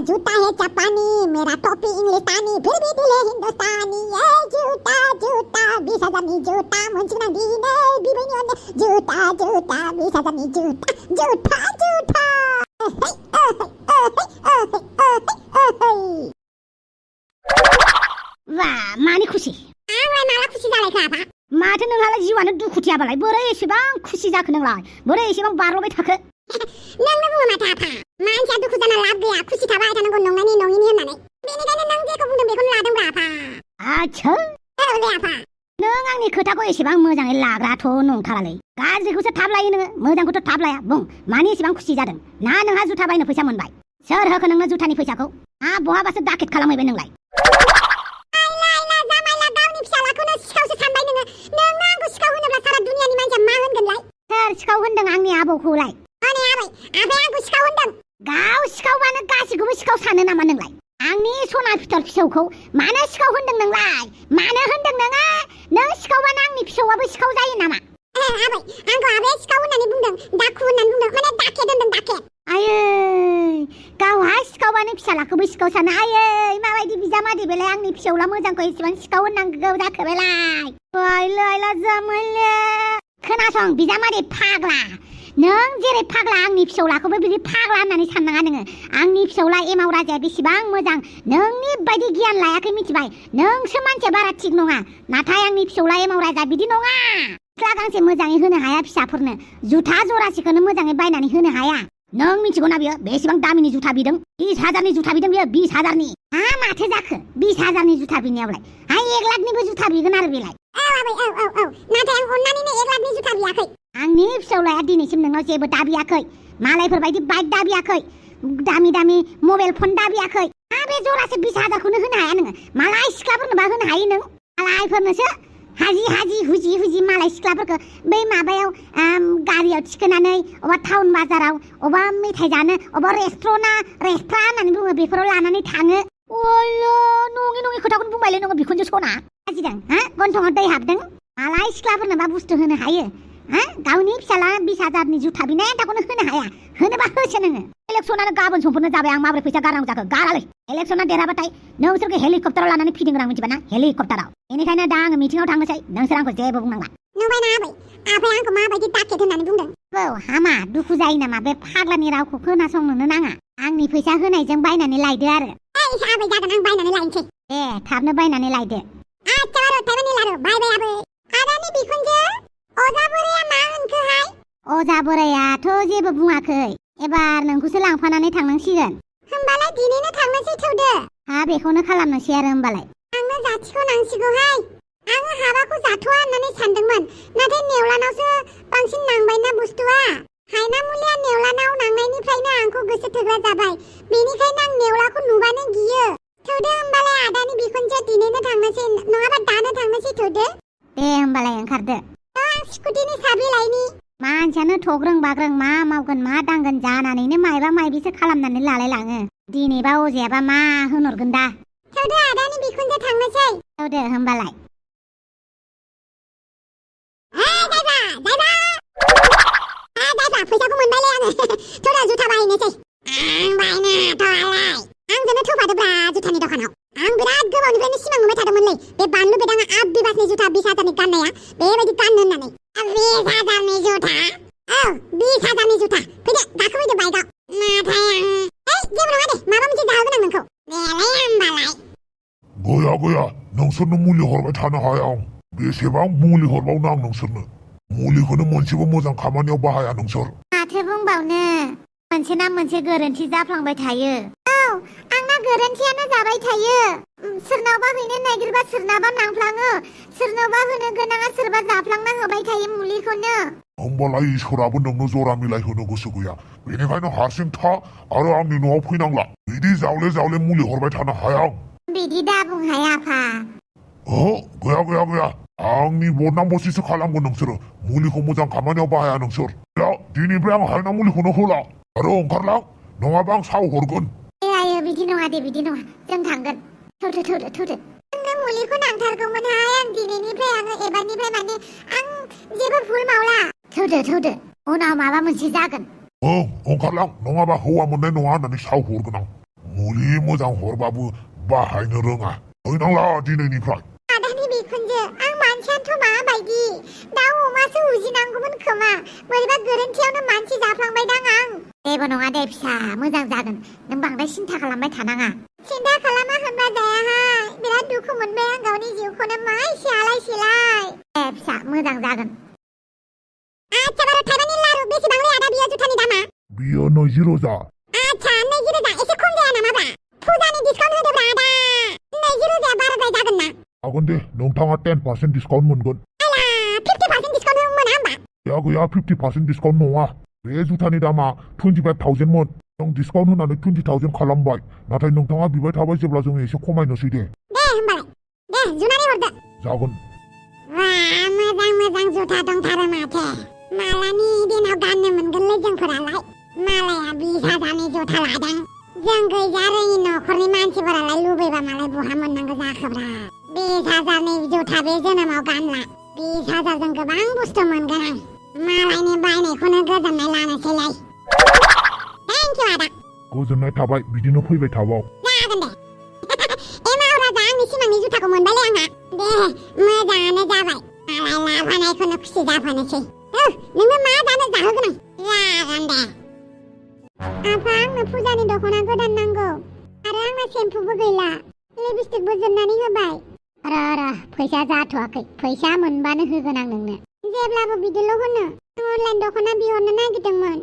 जूता है जापानी मेरा टोपी इंग्लिस्तानी फिर भी दिल है हिंदुस्तानी ये जूता जूता 20,000नी जूता मुंचना दीने बिबनियोने जूता जूता 20,000नी जूता जूता जूता वाह मानि खुसि आंलाय माला खुसि जालायखो आफा माथो नोंहालाय जिउआनो दुखुथियाबालाय बोरै एसेबां खुसि जाखो नोंलाय बोरै एसेबां बारलबाय थाखो नोंनो बुङो माथो आफा मानसिया दुखु जाना लाब गैया खुसि थाबाय थानांगौ नंनायनि नङिनि होननानै बेनिखायनो नों जेखौ बुंदों बेखौनो लादोंब्रा आफा आच्छा औलै आफा नों आंनि खोथाखौ एसेबां मोजाङै लाग्राथ' नंथारालै गाज्रिखौसो थाब लायो नोङो मोजांखौथ' थाब लाया बुं मानि एसेबां खुसि जादों ना नोंहा जुथा बायनो फैसा मोनबाय सोर होखो नोंनो जुथानि फैसाखौ बहाबासो दाकेट खालामहैबाय नोंलाय सोर सिखाव होनदों आंनि आबौखौलाय आनै आबै आफाया आंखौ सिखाव होनदों गाव सिखावबानो गासिखौबो सिखाव सानो नामा नोंलाय आंनि सना फिथर फिसौखौ मानो सिखाव होनदों नोंलाय मानो होनदों नोङो नों सिखावबानो आंनि फिसौआबो सिखाव जायो नामा आबै आंखौ आबाया सिखाव होननानै बुंदों दाखु होननानै बुंदों माने दाकेट होनदों दाकेट आयै गावहा सिखावबानो फिसालाखौबो सिखाव सानो आयै माबायदि बिजामादै बेलाय आंनि फिसौला मोजांखौ एसेबां सिखाव होननांगौ जाखो बेलाय आइला जामाइले खोनासं बिजामादै फाग्ला नों जेरै फाग्ला आंनि फिसौलाखौबो बिदि फाग्ला होननानै साननाङा नोङो आंनि फिसौला एमाव राजाया बेसेबां मोजां नोंनि बायदि गियान लायाखै मिथिबाय नोंसो मानसिया बारा थिग नङा नाथाय आंनि फिसौला एमाव राजा बिदि नङा गस्ला गांसे मोजाङै होनो हाया फिसाफोरनो जुथा जरासेखौनो मोजाङै बायनानै होनो हाया नों मिथिगौना बियो बेसेबां दामिनि जुथा बिदों 20,000नि जुथा बिदों बियो 20,000नि माथो जाखो 20,000नि जुथा बिनायावलाय 1 लाखनिबो जुथा बिगोन आरो बेलाय आबै औ नाथाय आं अननानैनो 1 लाखनि जुथा बियाखै आंनि फिसौलाया दिनैसिम नोंनाव जेबो दाबियाखै मालायफोरबायदि बाइक दाबियाखै दामि दामि मबाइल फन दाबियाखै बे जरासे 20,000खौनो होनो हाया नोङो मालाय सिख्लाफोरनोबा होनो हायो नों मालायफोरनोसो हाजि हुजि मालाय सिख्लाफोरखौ बै माबायाव गारियाव थिखोनानै अबा टाउन बाजाराव अबा मेथाइ जानो अबा रेस्ट्रा होननानै बुङो बेफोराव लानानै थाङो नङि खोथाखौनो बुंबायलै नोङो बिखुनजो सना गाजिदों गन्थङाव दै हाबदों मालाय सिख्लाफोरनोबा बुस्थु होनो हायो गावनि फिसाला 20,000नि जुथा बिनाय आन्थाखौनो होनो हाया होनोबा होसो नोङो इलेक्सनानो गाबोन समफोरनो जाबाय आं माबोरै फैसा गारनांगौ जाखो गारालै इलेक्सना देरहाबाथाय नोंसोरखौ हेलिकप्टाराव लानानै फिदिंगोन आं मिथिबाय ना हेलिकप्टाराव बेनिखायनो दा आङो मिटिङाव थांनोसै नोंसोर आंखौ जेबो बुंनांला नुबायना आबै आफाया आंखौ माबायदि दाकेट होननानै बुंदों औ हामा दुखु जायो नामा बे फाग्लानि रावखौ खोनासंनोनो नाङा आंनि फैसा होनायजों बायनानै लायदो आरो आबै जागोन आं बायनानै लायनोसै थाबनो बायनानै लायदो आच्छा बारो थाइबानि लारु बाय आबै आदानि बिखुनजो अजा बोराया मा होनखोहाय अजा बोरायाथ' जेबो बुङाखै एबार नोंखौसो लांफानानै थांनांसिगोन होमबालाय दिनैनो थांनोसै थौदो बेखौनो खालामनोसै आरो होमबालाय आंनो जाथिखौ नांसिगौहाय आङो हाबाखौ जाथ'आ होननानै सानदोंमोन नाथाय नेवलानावसो बांसिन नांबायना बुस्थुआ हायना मुलिया नेवलानाव नांनायनिफ्रायनो आंखौ गोसो थोग्रा जाबाय बेनिखायनो आं नेवलाखौ नुबानो गियो थौदो होमबालाय आदानि बिखुनजो दिनैनो थांनोसै नङाबा दानो थांनोसै थौदो होमबालाय ओंखारदो आं स्कुटिनि साबि लायनि मानसियानो थग्रों बाग्रों मा मावगोन मा दांगोन जानानैनो मायबा मायबिसो खालामनानै लालायलाङो दिनैबा अजायाबा मा होनहरगोन दा थौदो आदानि बिखुनजो थांनोसै थौदो होमबालाय दायबा फैसाखौ मोनबायलै आङो थौदो जुथा बायनोसै आं बायनो थौआलाय आंजोंनो थौफादोब्रा जुथानि दखानाव आं बिराद गोबावनिफ्रायनो सिमां नुबाय थादोंमोनलै बे बानलु बेदाङा 8 जुथा 20,000नि गाननाया बेबायदि गाननो होननानै 20,000नि जुथा 20,000नि जुथा फैदो गाखोफैदो बाइकआव नाथाय आं जेबो नङा दे माबा मोनसे जाहोगोन आं नोंखौ देलाय होमबालाय गया नोंसोरनो मुलि हरबाय थानो हाया आं बेसेबां मुलि हरबावनो आं नोंसोरनो मुलिखौनो मोनसेबो मोजां खामानियाव बाहाया नोंसोर माथो बुंबावनो मोनसे ना मोनसे गोरोन्थि जाफ्लांबाय थायो आंना गोरोन्थियानो जाबाय थायो सोरनावबा हैनो नागिरबा सोरनाबा नांफ्लाङो सोरनावबा होनो गोनाङा सोरबा जाफ्लांना होबाय थायो मुलिखौनो होमबालाय इसोराबो नोंनो जरा मिलायहोनो गोसो गैया बेनिखायनो हारसिं था आरो आंनि न'आव फैनांला बिदि जावले मुलि हरबाय थानो हाया आं बिदि दा बुंहाय आफा गया आंनि बदनाम बसिसो खालामगोन नोंसोरो मुलिखौ मोजां खामानियाव बाहाया नोंसोर दिनैनिफ्राय आं हायना मुलिखौनो होला आरो ओंखारलां नङाबा आं साव हरगोन बिदि नङा दे बिदि नङा जों थांगोन थौदो आंनो मुलिखौ नांथारगौमोनहाय आं दिनैनिफ्राय आङो एबारनिफ्राय माने आं जेबो भुल मावला थौदो उनाव माबा मोनसे जागोन ओंखारलां नङाबा हौवा मोननाय नङा होननानै साव हरगोन आं मुलि मोजां हरबाबो बाहायनो रोङा फैनांला दिनैनिफ्राय आदानि बिखुनजो आं मानसियानोथ' माबायदि दाउ अमासो उजिनांगौमोन खोमा बोरैबा गोरोन्थियावनो मानसि जाफ्लांबायदां आं जेबो नङा दे फिसा मोजां जागोन नों बांद्राय सिन्था खालामबाय थानाङा सिन्था खालामा होनबा जायाहाय बिराद दुखु मोनबाय आं गावनि जिउखौनो माइसि आलाय सिलाय ए फिसा मोजां जागोन आच्छा बारु थाइबानि लारु बेसेबांलै आदा बियो जुथानि दामा बियो 90 रोजा आच्छा 90 रोजा एसे खम जाया नामाब्रा फुजानि डिसकाउन्ट होदोब्रा आदा 90 रोजाया बाराद्राय जागोन ना जागोन दे नोंथाङा 10% डिसकाउन्ट मोनगोन आला 50% डिसकाउन्ट मोना होमबा गैया 50% डिसकाउन्ट नङा बे जुथानि दामा 25,000 मोन जों डिसकाउन्ट होनानै 20,000 खालामबाय नाथाय नोंथाङा बिबाय थाबाय जेब्ला जों एसे खमायनोसै दे होमबालाय दे जुनानै हरदो जागोन वाह मोजां जुथा दंथारो माथो मालानि दिनाव गाननो मोनगोनलै जोंफोरालाय मालाया 20,000नि जुथा लादों जों गैजा रोङि न'खरनि मानसिफोरालाय लुबैबा मालाय बहा मोननांगौ जाखोब्रा 20,000नि जुथा बे जोनोमाव गानला 20,000जों गोबां बुस्थु मोनगोन आं मालायनि बायनायखौनो गोजोननाय लानोसैलाय थेंक इउ आदा गोजोननाय थाबाय बिदिनो फैबाय थाबाव जागोन दे एमाव राजा आंनि सिमांनि जुथाखौ मोनबायलै आंहा दे मोजाङानो जाबाय मालाय लाबोनायखौनो खुसि जाफानोसै नोंनो मा जानो जाहोगोन आं जागोन दे आफा आंनो फुजानि दख'ना गोदान नांगौ आरो आंना सेम्पुबो गैला लिपस्टिकबो जोबनानै होबाय र फैसा जाथ'वाखै फैसा मोनबानो होगोन आं नोंनो जेब्लाबो बिदिल' होनो आं अनलाइन दख'ना बिहरनो नागिरदोंमोन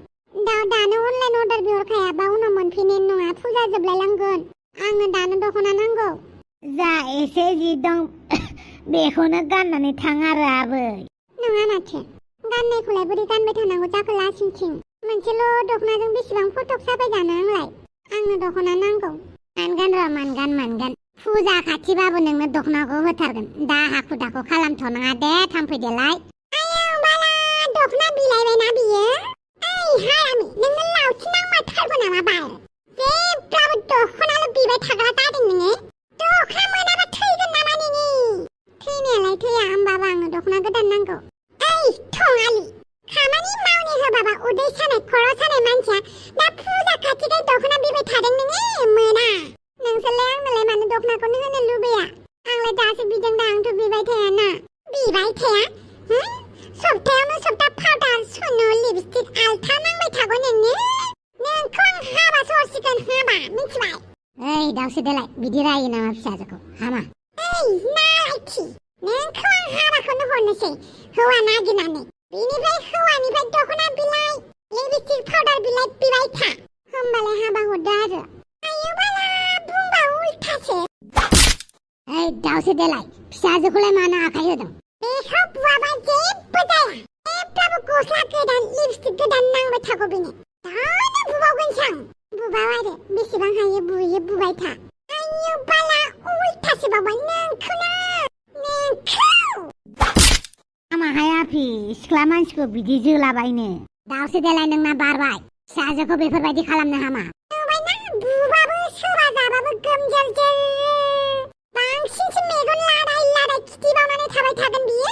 दानो अनलाइन अर्डार बिहरखायाबा उनाव मोनफैनाय नङा फुजा जोबलायलांगोन आंनो दानो दख'ना नांगौ जा एसे जि दं बेखौनो गाननानै थां आरो आबै नङा माथो गाननायखौलाय बोरै गानबाय थानांगौ जाखो लासिंसिं मोनसेल' दख'नाजों बेसेबां फटक साफाय जानो आंलाय आंनो दख'ना नांगौ मोनगोन फुजा खाथिबाबो नोंनो दख'नाखौ होथारगोन दा हाखु दाखु खालामथ'नाङा दे थांफैदेलाय आयौ बाला दख'ना बिलाइबायना बियो ओइ हारामि नोंनो लावथि नांमारथारगौ नामा बाल जेब्लाबो दख'नाल' बिबाय थाग्रा जादों नोङो दख'ना मोनाबा थैगोन नामा नोङो थैनायालाय थैया होमबाबो आंनो दख'ना गोदान नांगौ ओइ थङालि खामानि मावनो होबाबा उदै सानाय खर' सानाय मानसिया दा फुजा खाथिखाय दख'ना बिबाय थादों नोङो मोना नोंसोरलाय आंनोलाय मानो दख'नाखौनो होनो लुबैया आंलाय दासो बिदों दा आंथ' बिबाय थायाना बिबाय थाया सप्तायावनो सप्ता पाउडार सुनु लिपस्टिक आल्था नांबाय थागौ नोंनो नोंखौ आं हाबासो हरसिगोन हाबा मिथिबाय ओइ दावसो देलाय बिदि रायो नामा फिसाजोखौ हामा ओइ नालायखि नोंखौ आं हाबाखौनो हरनोसै हौवा नागिरनानै बेनिफ्राय हौवानिफ्राय दख'ना बिलाइ लिपस्टिक पाउडार बिलाइ बिबाय था होमबालाय हाबा हरदो आरो आयौ बाला बुंबा उल्थासो ओइ दावसो देलाय फिसाजोखौलाय मानो आखाइ होदों बेखौ बुवाबा जेबो जाया जेब्लाबो गस्ला गोदान लिपस्टिक गोदान नांबाय थागौ बेनो दानो बुबावगोनसो आं बुबाव आरो बेसेबां हायो बुयो बुबाय था आयौ बाला उल्थासो बावबाय नोंखौनो हामाहाय आफि सिख्ला मानसिखौ बिदि जोलाबायनो दावसो देलाय नोंना बारबाय फिसाजोखौ बेफोरबायदि खालामनो हामा नुबायना बुबाबो सोरबा जाबाबो गोमजोलजोल बांसिनसो मेगन लादाय खिथिबावनानै थाबाय थागोन बियो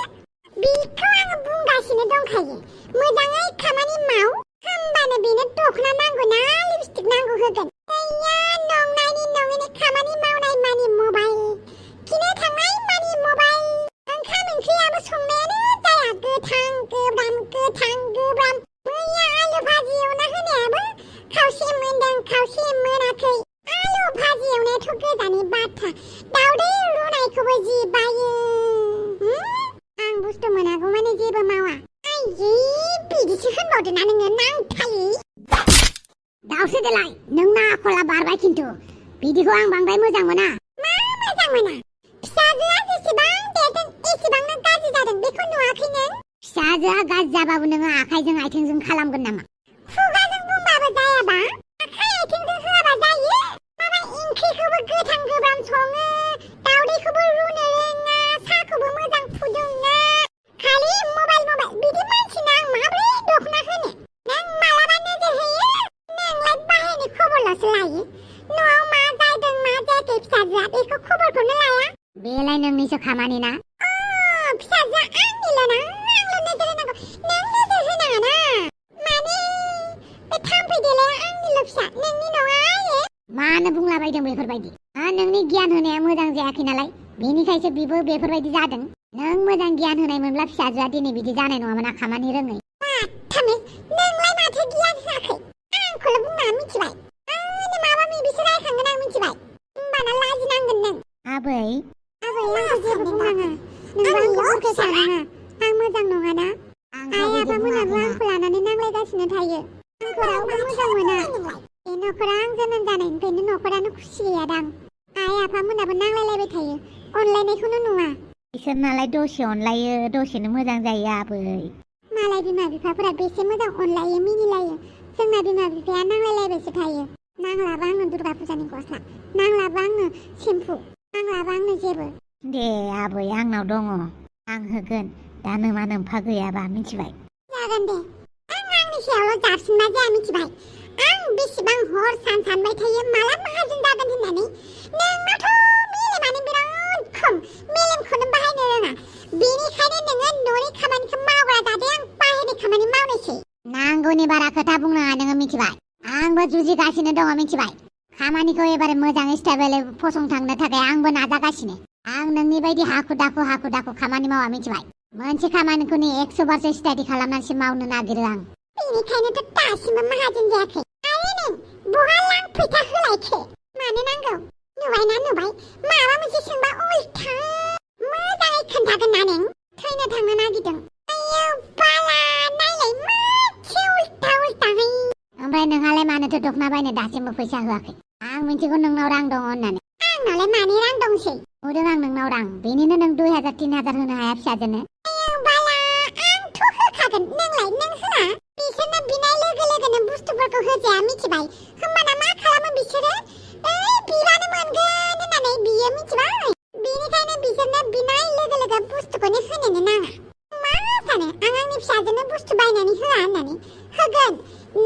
बिखौ आङो बुंगासिनो दंखायो मोजाङै खामानि माव होमबानो बेनो दख'ना नांगौ ना लिपस्टिक नांगौ होगोन गैया नंनायनि नङैनि खामानि मावनाय मानि मबाइल खिनो थांनाय मानि मबाइल ओंखाम ओंख्रियाबो संनायानो जाया गोथां गोब्राम मैया आलु भाजि एवना होनायाबो खावसे मोनदों खावसे मोनाखै आलु भाजि एवनायाथ' गोजाननि बाथ्रा दावदै रुनायखौबो जि बायो आं बुस्थु मोनागौ माने जेबो मावा आइयै बिदिसो होनबावदों ना नोङो नांथालि दावसो देलाय नोंना आखला बारबाय खिन्थु बिदिखौ आं बांद्राय मोजां मोना मा मोजां मोना फिसाजोआ जेसेबां देरदों एसेबांनो गाज्रि जादों बेखौ नुवाखै नों फिसाजोआ गाज्रि जाबाबो नोङो आखाइजों आथिंजों खालामगोन नामा खुगाजों बुंबाबो जायाबा आखाइ आथिंजों होआबा जायो माबा ओंख्रिखौबो गोथां गोब्राम सङो दावदैखौबो रुनो रोङा साहाखौबो मोजां फुदुङा खालि मबाइल बिदि मानसिनो आं माब्रै दख'ना होनो नों मालाबा नोजोर होयो नोंलाय बाहेरनि खबरल'सो लायो न'आव मा जादों मा जायाखै फिसाजोआ बेखौ खबरखौनो लाया बेलाय नोंनिसो खामानि ना फिसाजोआ आंनिल' ना आंल' नोजोर होनांगौ नों नोजोर होनाङा ना माने बे थाम्फै देलाया आंनिल' फिसा नोंनि नङा आयो मानो बुंलाबायदों बेफोरबायदि नोंनि गियान होनाया मोजां जायाखै नालाय बेनिखायसो बिबो बेफोरबायदि जादों नों मोजां गियान होनाय मोनब्ला फिसाजोआ दिनै बिदि जानाय नङामोन खामानि रोङै थामै नोंलाय माथो गियान होआखै आंखौल' बुंना मिथिबाय आंनो माबा माबिसो रायखांगोन आं मिथिबाय होमबाना लाजिनांगोन नों आबै आंखौ जेबो बुंनाङा नोंबो आंखौ बुरखायखानाङा आं मोजां नङाना आइ आफामोनाबो आंखौ लानानै नांलायगासिनो थायो आंखौ रावबो मोजां मोना बे न'खरा आं जोनोम जानायनिफ्रायनो न'खरानो खुसि गैयादां आइ आफामोनाबो नांलायलायबाय थायो अनलायनायखौनो नुवा बिसोर नालाय दसे अनलायो दसेनो मोजां जायो आबै मालाय बिमा बिफाफोरा बेसे मोजां अनलायो मिनिलायो जोंना बिमा बिफाया नांलायलायबायसो थायो नांलाबा आंनो दुर्गा फुजानि गस्ला नांलाबा आंनो सेम्पु नांलाबा आंनो जेबो दे आबै आंनाव दङ आं होगोन दा नोमा नोमफा गैयाबा मिथिबाय जागोन दे आं आंनि सायावल' जाबसिनबा जाया मिथिबाय आं बेसेबां हर सान सानबाय थायो माला माहाजोन जागोन होननानै नोंनाथ' मेलेमानो बिराद खम मेलेमखौनो बाहायनो रोङा बेनिखायनो नोङो न'नि खामानिखौ मावग्रा जादो आं बाहेरनि खामानि मावनोसै नांगौनि बारा खोथा बुंनाङा नोङो मिथिबाय आंबो जुजिगासिनो दङ मिथिबाय खामानिखौ एबारे मोजाङै स्टेबलै फसंथांनो थाखाय आंबो नाजागासिनो आं नोंनि बायदि हाखु दाखु खामानि मावा मिथिबाय मोनसे खामानिखौनो 100 बारसो स्टाडि खालामनानैसो मावनो नागिरो आं बेनिखायनोथ' दासिमबो माहाजोन जायाखै आरो नों बहा लांफैथा होलायखो मानो नांगौ नुबाय माबा मोनसे सोंबा उल्था मोजाङै खोन्थागोन ना नों थैनो थांनो नागिरदों आयौ बाला नायलाय माथो उल्थाहै ओमफ्राय नोंहालाय मानोथो दखना बायनो दासिमबो फैसा होआखै आं मिथिगौ नोंनाव रां दङ होननानै आंनावलाय मानि रां दंसै नुदों आं नोंनाव रां बेनिनो नों 2000-3000 होनो हाया फिसाजोनो आयौ बाला आंथ' होखागोन नोंलाय नों होआ बिसोरनो बिनाय लोगो लोगोनो बुस्थुफोरखौ होजाया मिथिबाय होमबाना मा खालामो बिसोरो बिबानो मोनगोन होननानै बियो मिथिबाय बेनिखायनो बिसोरनो बिनाय लोगो लोगो बुस्थुखौनो होनोनो नाङा मा सानो आं आंनि फिसाजोनो बुस्थु बायनानै होआ होननानै होगोन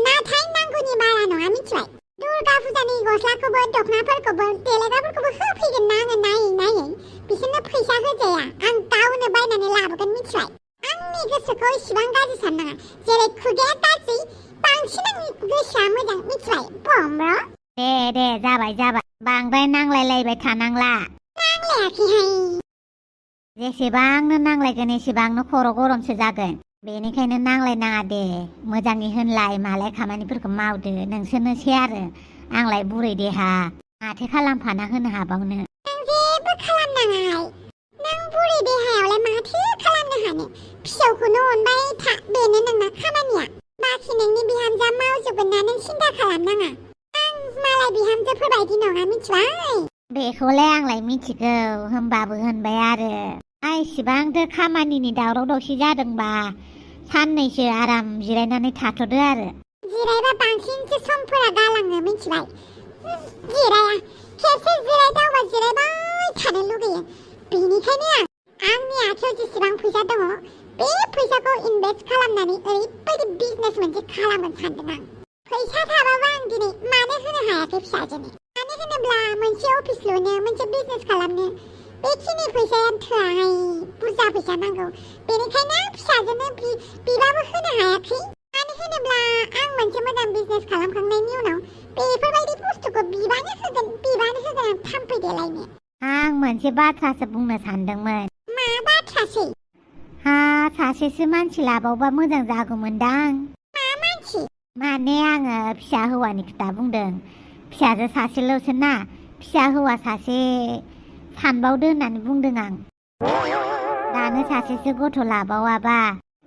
नाथाय नांगौनि बारा नङा मिथिबाय दुर्गा फुजानि गस्लाखौबो दखनाफोरखौबो देलायग्राफोरखौबो होफैगोन ना आङो नायै बिसोरनो फैसा होजाया आं गावनो बायनानै लाबोगोन मिथिबाय आंनि गोसोखौ इसिबां गाज्रि साननाङा जेरै खुगाया गाज्रि बांसिन आंनि गोसोआ मोजां मिथिबाय बम्ब्र दे जाबाय बांद्राय नांलायलायबाय थानांला नांलायाखैहाय जेसेबांनो नांलायगोन एसेबांनो खर' गरमसो जागोन बेनिखायनो नांलायनाङा दे मोजाङै होनलाय मालाय खामानिफोरखौ मावदो नोंसोरनोसै आरो आंलाय बुरै देहा माथो खालामफाना होनो हाबावनो नों जेबो खालामनाङाहाय नों बुरै देहायावलाय माथो खालामनो हानो फिसौखौनो अनबाय था बेनो नोंना खामानिया बाखि नोंनि बिहामजोआ मावजोबगोन ना नों सिन्था खालामनाङा आं मालाय बिहामजोफोरबायदि नङा मिथिबाय बेखौलाय आंलाय मिथिगौ होनबाबो होनबाय आरो इसिबांथो खामानिनि दावराव दावसि जादोंबा साननैसो आराम जिरायनानै थाथ'दो आरो जिरायबा बांसिनसो समफोरा गालाङो मिथिबाय जिराया खेबसे जिरायदावबा जिरायबाय थानो लुगैयो बेनिखायनो आंनि आखायाव जेसेबां फैसा दङ बे फैसाखौ इनभेस्ट खालामनानै ओरैबायदि बिजनेस मोनसे खालामनो सानदों आं फैसा थाबाबो आं दिनै मानो होनो हायाखै फिसाजोनो मानो होनोब्ला मोनसे अफिस लुनो मोनसे बिजनेस खालामनो बेखिनि फैसाया थोआहाय बुरजा फैसा नांगौ बेनिखायनो आं फिसाजोनो बिबाबो होनो हायाखै मानो होनोब्ला आं मोनसे मोजां बिजनेस खालामखांनायनि उनाव बेफोरबायदि बुस्थुखौ बिबानो होगोन आं थाम्फै देलायनो आं मोनसे बाथ्रासो बुंनो सानदोंमोन मा बाथ्रासै सासेसो मानसि लाबावबा मोजां जागौमोनदां मा मानसि माने आङो फिसा हौवानि खोथा बुंदों फिसाजो सासेल'सो ना फिसा हौवा सासे सानबावदो होननानै बुंदों आं दानो सासेसो गथ' लाबावाबा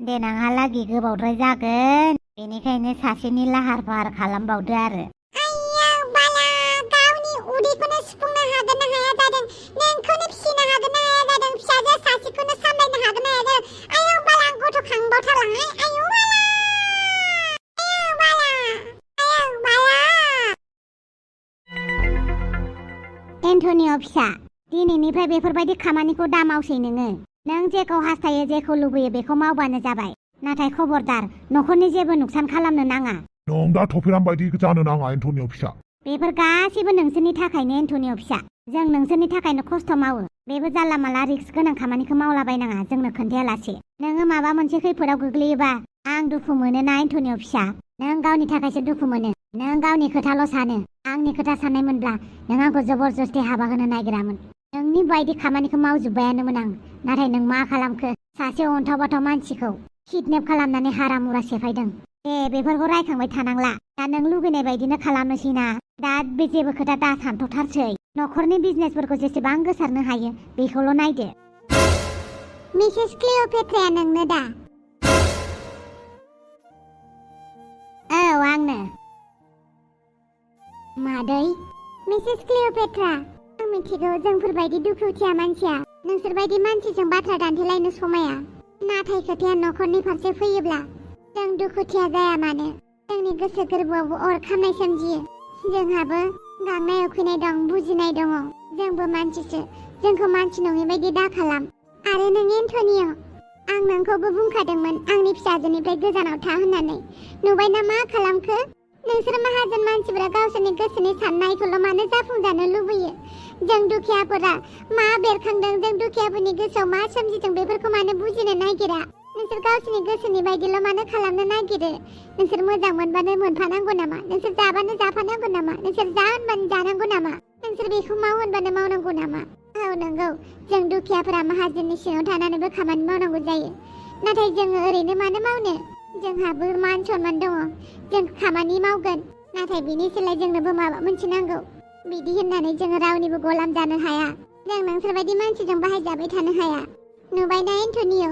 देनांहालागै गोबावद्राय जागोन बेनिखायनो सासेनि लाहार फाहार खालामबावदो आरो आयौ बाला गावनि उदैखौनो सुफुंनो हागोन ना हाया जादों नोंखौनो फिसिनो हागोन ना हाया जादों फिसाजो सासेखौनो सामलायनो हागोन ना हाया जादों आयौ बाला आं गथ' खांबावथारलांहाय आयौ बाला एन्टनिअ फिसा दिनैनिफ्राय बेफोरबायदि खामानिखौ दा मावसै नों जेखौ हास्थायो जेखौ लुबैयो बेखौ मावबानो जाबाय नाथाय खबरदार न'खरनि जेबो नुकसान खालामनो नाङा नों दा थफिराम बायदि जानो नाङा एन्टनिअ फिसा बेफोर गासैबो नोंसोरनि थाखायनो एन्टनिअ फिसा जों नोंसोरनि थाखायनो खस्थ' मावो बेबो जानला माला रिस्क गोनां खामानिखौ मावलाबायनाङा जोंनो खोन्थायालासे नोङो माबा मोनसे खैफोदाव गोग्लैयोबा आं दुखु मोनोना एन्टनिअ फिसा नों गावनि थाखायसो दुखु मोनो नों गावनि खोथाल' सानो आंनि खोथा साननायमोनब्ला नों आंखौ जबरदस्ति हाबा होनो नागिरामोन नोंनि बायदि खामानिखौ मावजोब्बायानोमोन आं नाथाय नों मा खालामखो सासे अन्थाव बाथाव मानसिखौ किडनेप खालामनानै हारा मुरा सेफायदों बेफोरखौ रायखांबाय थानांला दा नों लुगैनाय बायदिनो खालामनोसै ना दा बे जेबो खोथा दा सानथ'थारसै न'खरनि बिजनेसफोरखौ जेसेबां गोसारनो हायो बेखौल' नायदो मिसेस क्लिअपेट्राया नोंनो दा औ आंनो मादै मिसेस क्लिअपेट्रा आं मिथिगौ जोंफोरबायदि दुखुथिया मानसिया नोंसोरबायदि मानसिजों बाथ्रा दान्थेलायनो समाया नाथाय खोथाया न'खरनि फारसे फैयोब्ला जों दुखुथिया जाया मानो जोंनि गोसो गोरबोआवबो अर खामनाय सोमजियो जोंहाबो गांनाय उखैनाय दं बुजिनाय दङ जोंबो मानसिसो जोंखौ मानसि नङै बायदि दाखालाम आरो नों एन्टनिय आं नोंखौबो बुंखादोंमोन आंनि फिसाजोनिफ्राय गोजानाव था होननानै नुबायना मा खालामखो नोंसोर माहाजोन मानसिफोरा गावसोरनि गोसोनि साननायखौल' मानो जाफुंजानो लुबैयो जों दुखियाफोरा मा बेरखांदों जों दुखियाफोरनि गोसोआव मा सोमजिदों बेफोरखौ मानो बुजिनो नागिरा नोंसोर गावसोरनि गोसोनि बायदिल' मानो खालामनो नागिरो नोंसोर मोजां मोनबानो मोनफानांगौ नामा नोंसोर जाबानो जाफानांगौ नामा नोंसोर जा होनबानो जानांगौ नामा नोंसोर बेखौ माव होनबानो मावनांगौ नामा औ नंगौ जों दुखियाफोरा माहाजोननि सिङाव थानानैबो खामानि मावनांगौ जायो नाथाय जोङो ओरैनो मानो मावनो जोंहाबो मान सनमान दङ जों खामानि मावगोन नाथाय बिनि सोलाय जोंनोबो माबा मोनसे नांगौ बिदि होननानै जोङो रावनिबो गलाम जानो हाया जों नोंसोरबायदि मानसिजों बाहायजाबाय थानो हाया नुबायना एन्टनिय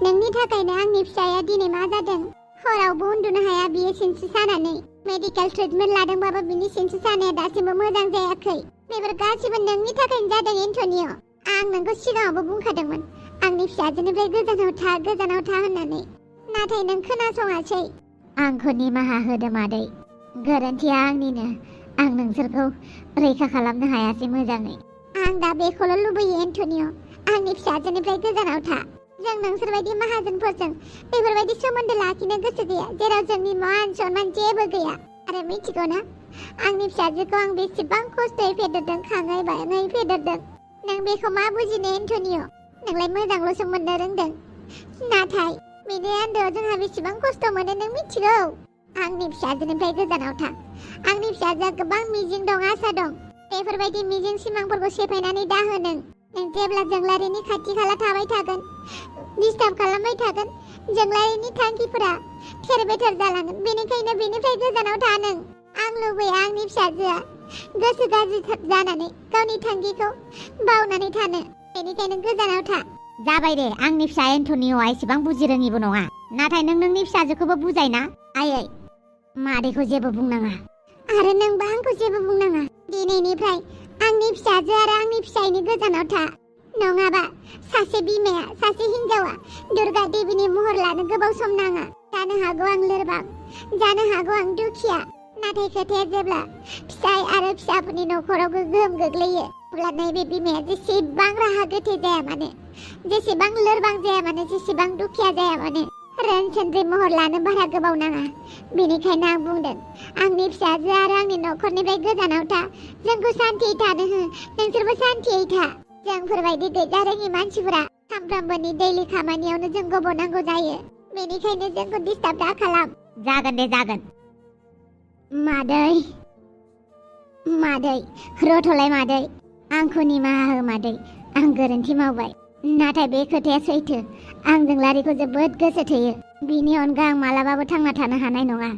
नोंनि थाखायनो आंनि फिसाया दिनै मा जादों हरावबो उन्दुनो हाया बियो सिनस्रि सानानै मेडिकेल ट्रिटमेन्ट लादोंबाबो बिनि सिनस्रि सानाया दासिमबो मोजां जायाखै बेफोर गासिबो नोंनि थाखायनो जादों एन्टनिय आं नोंखौ सिगाङावबो बुंखादोंमोन आंनि फिसाजोनिफ्राय गोजानाव था होननानै नाथाय नों खोनासङासै आंखौ निमाहा होदो मादै गोरोन्थिया आंनिनो आं नोंसोरखौ रैखा खालामनो हायासै मोजाङै आं दा बेखौल' लुबैयो एन्टनिय आंनि फिसाजोनिफ्राय गोजानाव था जों नोंसोरबायदि माहाजोनफोरजों बेफोरबायदि सोमोन्दो लाखिनो गोसो गैया जेराव जोंनि मान सनमान जेबो गैया आरो मिथिगौ ना आंनि फिसाजोखौ आं बेसेबां खस्थ'यै फेदेरदों खाङै बाङै फेदेरदों नों बेखौ मा बुजिनो एन्टनिय नोंलाय मोजांल'सो मोननो रोंदों नाथाय बेनि आन्दोआव जोंहा बेसेबां खस्थ' मोनो नों मिथिगौ आंनि फिसाजोनिफ्राय गोजानाव था आंनि फिसाजोआ गोबां मिजिं दं आसा दं बेफोरबायदि मिजिं सिमांफोरखौ सेफायनानै दाहो नों जेब्ला जोंलारिनि खाथि खाला थाबाय थागोन डिस्टार्ब खालामबाय थागोन जोंलारिनि थांखिफोरा थेर बेथेर जालांगोन बेनिखायनो बेनिफ्राय गोजानाव था नों आं लुबैयो आंनि फिसाजोआ गोसो गाज्रि जानानै गावनि थांखिखौ बावनानै थानो बेनिखायनो गोजानाव था जाबाय दे आंनि फिसा एन्टनिय'आ एसेबां बुजि रोङिबो नङा नाथाय नों नोंनि फिसाजोखौबो बुजायना आयै मादैखौ जेबो बुंनाङा आरो नोंबो आंखौ जेबो बुंनाङा दिनैनिफ्राय आंनि फिसाजो आरो आंनि फिसायनि गोजानाव था नङाबा सासे बिमाया सासे हिनजावा दुर्गा देवीनि महर लानो गोबाव सम नाङा जानो हागौ आं लोरबां जानो हागौ आं दुखिया नाथाय खोथाया जेब्ला फिसाय आरो फिसाफोरनि न'खराव गोहोम गोग्लैयो अब्ला नैबे बिमाया जेसेबां राहा गोथे जाया मानो जेसेबां लोरबां जाया मानो जेसेबां दुखिया जाया मानो रोनसोन्द्रि महर लानो बारा गोबाव नाङा बेनिखायनो आं बुंदों आंनि फिसाजो आरो आंनि न'खरनिफ्राय गोजानाव था जोंखौ सान्थियै थानो हो नोंसोरबो सान्थियै था जोंफोरबायदि गैजा रोङि मानसिफोरा सानफ्रामबोनि दैलि खामानियावनो जों गब'नांगौ जायो बेनिखायनो जोंखौ डिस्टार्ब दा खालाम जागोन दे जागोन मादै रथ'लाय मादै आंखौ निमाहा हो मादै आं गोरोन्थि मावबाय नाथाय बे खोथाया सैथो आं जोंलारिखौ जोबोद गोसो थोयो बिनि अनगा आं मालाबाबो थांना थानो हानाय नङा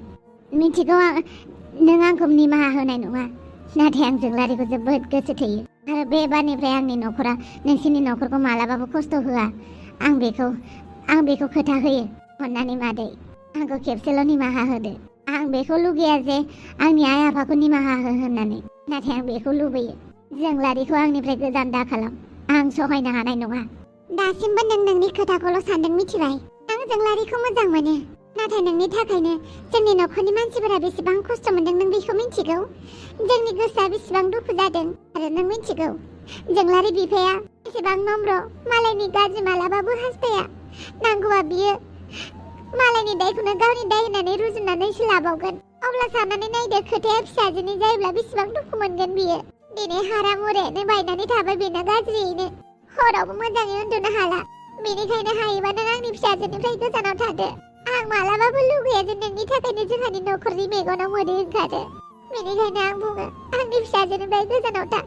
मिथिगौ नों आंखौ निमाहा होनाय नङा नाथाय आं जोंलारिखौ जोबोद गोसो थोयो आरो बे बारनिफ्राय आंनि न'खरा नोंसिनि न'खरखौ मालाबाबो खस्थ' होआ आं बेखौ खोथा होयो अन्नानै मादै आंखौ खेबसेल' निमाहा होदो आं बेखौ लुगैया जे आंनि आइ आफाखौ निमाहा हो होननानै नाथाय आं बेखौ लुबैयो जोंलारिखौ आंनिफ्राय गोजान दा खालाम आं सहायनो हानाय नङा दासिमबो नों नोंनि खोथाखौल' सानदों मिथिबाय आं जोंलारिखौ मोजां मोनो नाथाय नोंनि थाखायनो जोंनि न'खरनि मानसिफोरा बेसेबां खस्थ' मोनदों नों बेखौ मिथिगौ जोंनि गोसोआ बेसेबां दुखु जादों आरो नों मिथिगौ जोंलारि बिफाया बेसेबां नम्र मालायनि गाज्रि मालाबाबो हास्थाया नांगौबा बियो मालायनि दायखौनो गावनि दाय होननानै रुजुनानैसो लाबावगोन अब्ला साननानै नायदो खोथाया फिसाजोनि जायोब्ला बेसेबां दुखु मोनगोन बियो दिनै हारा मुरायानो बायनानै थाबाय बेना गाज्रियैनो हरावबो मोजाङै उन्दुनो हाला बेनिखायनो हायोबा नों आंनि फिसाजोनिफ्राय गोजानाव थादो आं मालाबाबो लुगैया जे नोंनि थाखायनो जोंहानि नखरनि मेगनाव मोदै ओंखारो बेनिखायनो आं बुङो आंनि फिसाजोनिफ्राय गोजानाव था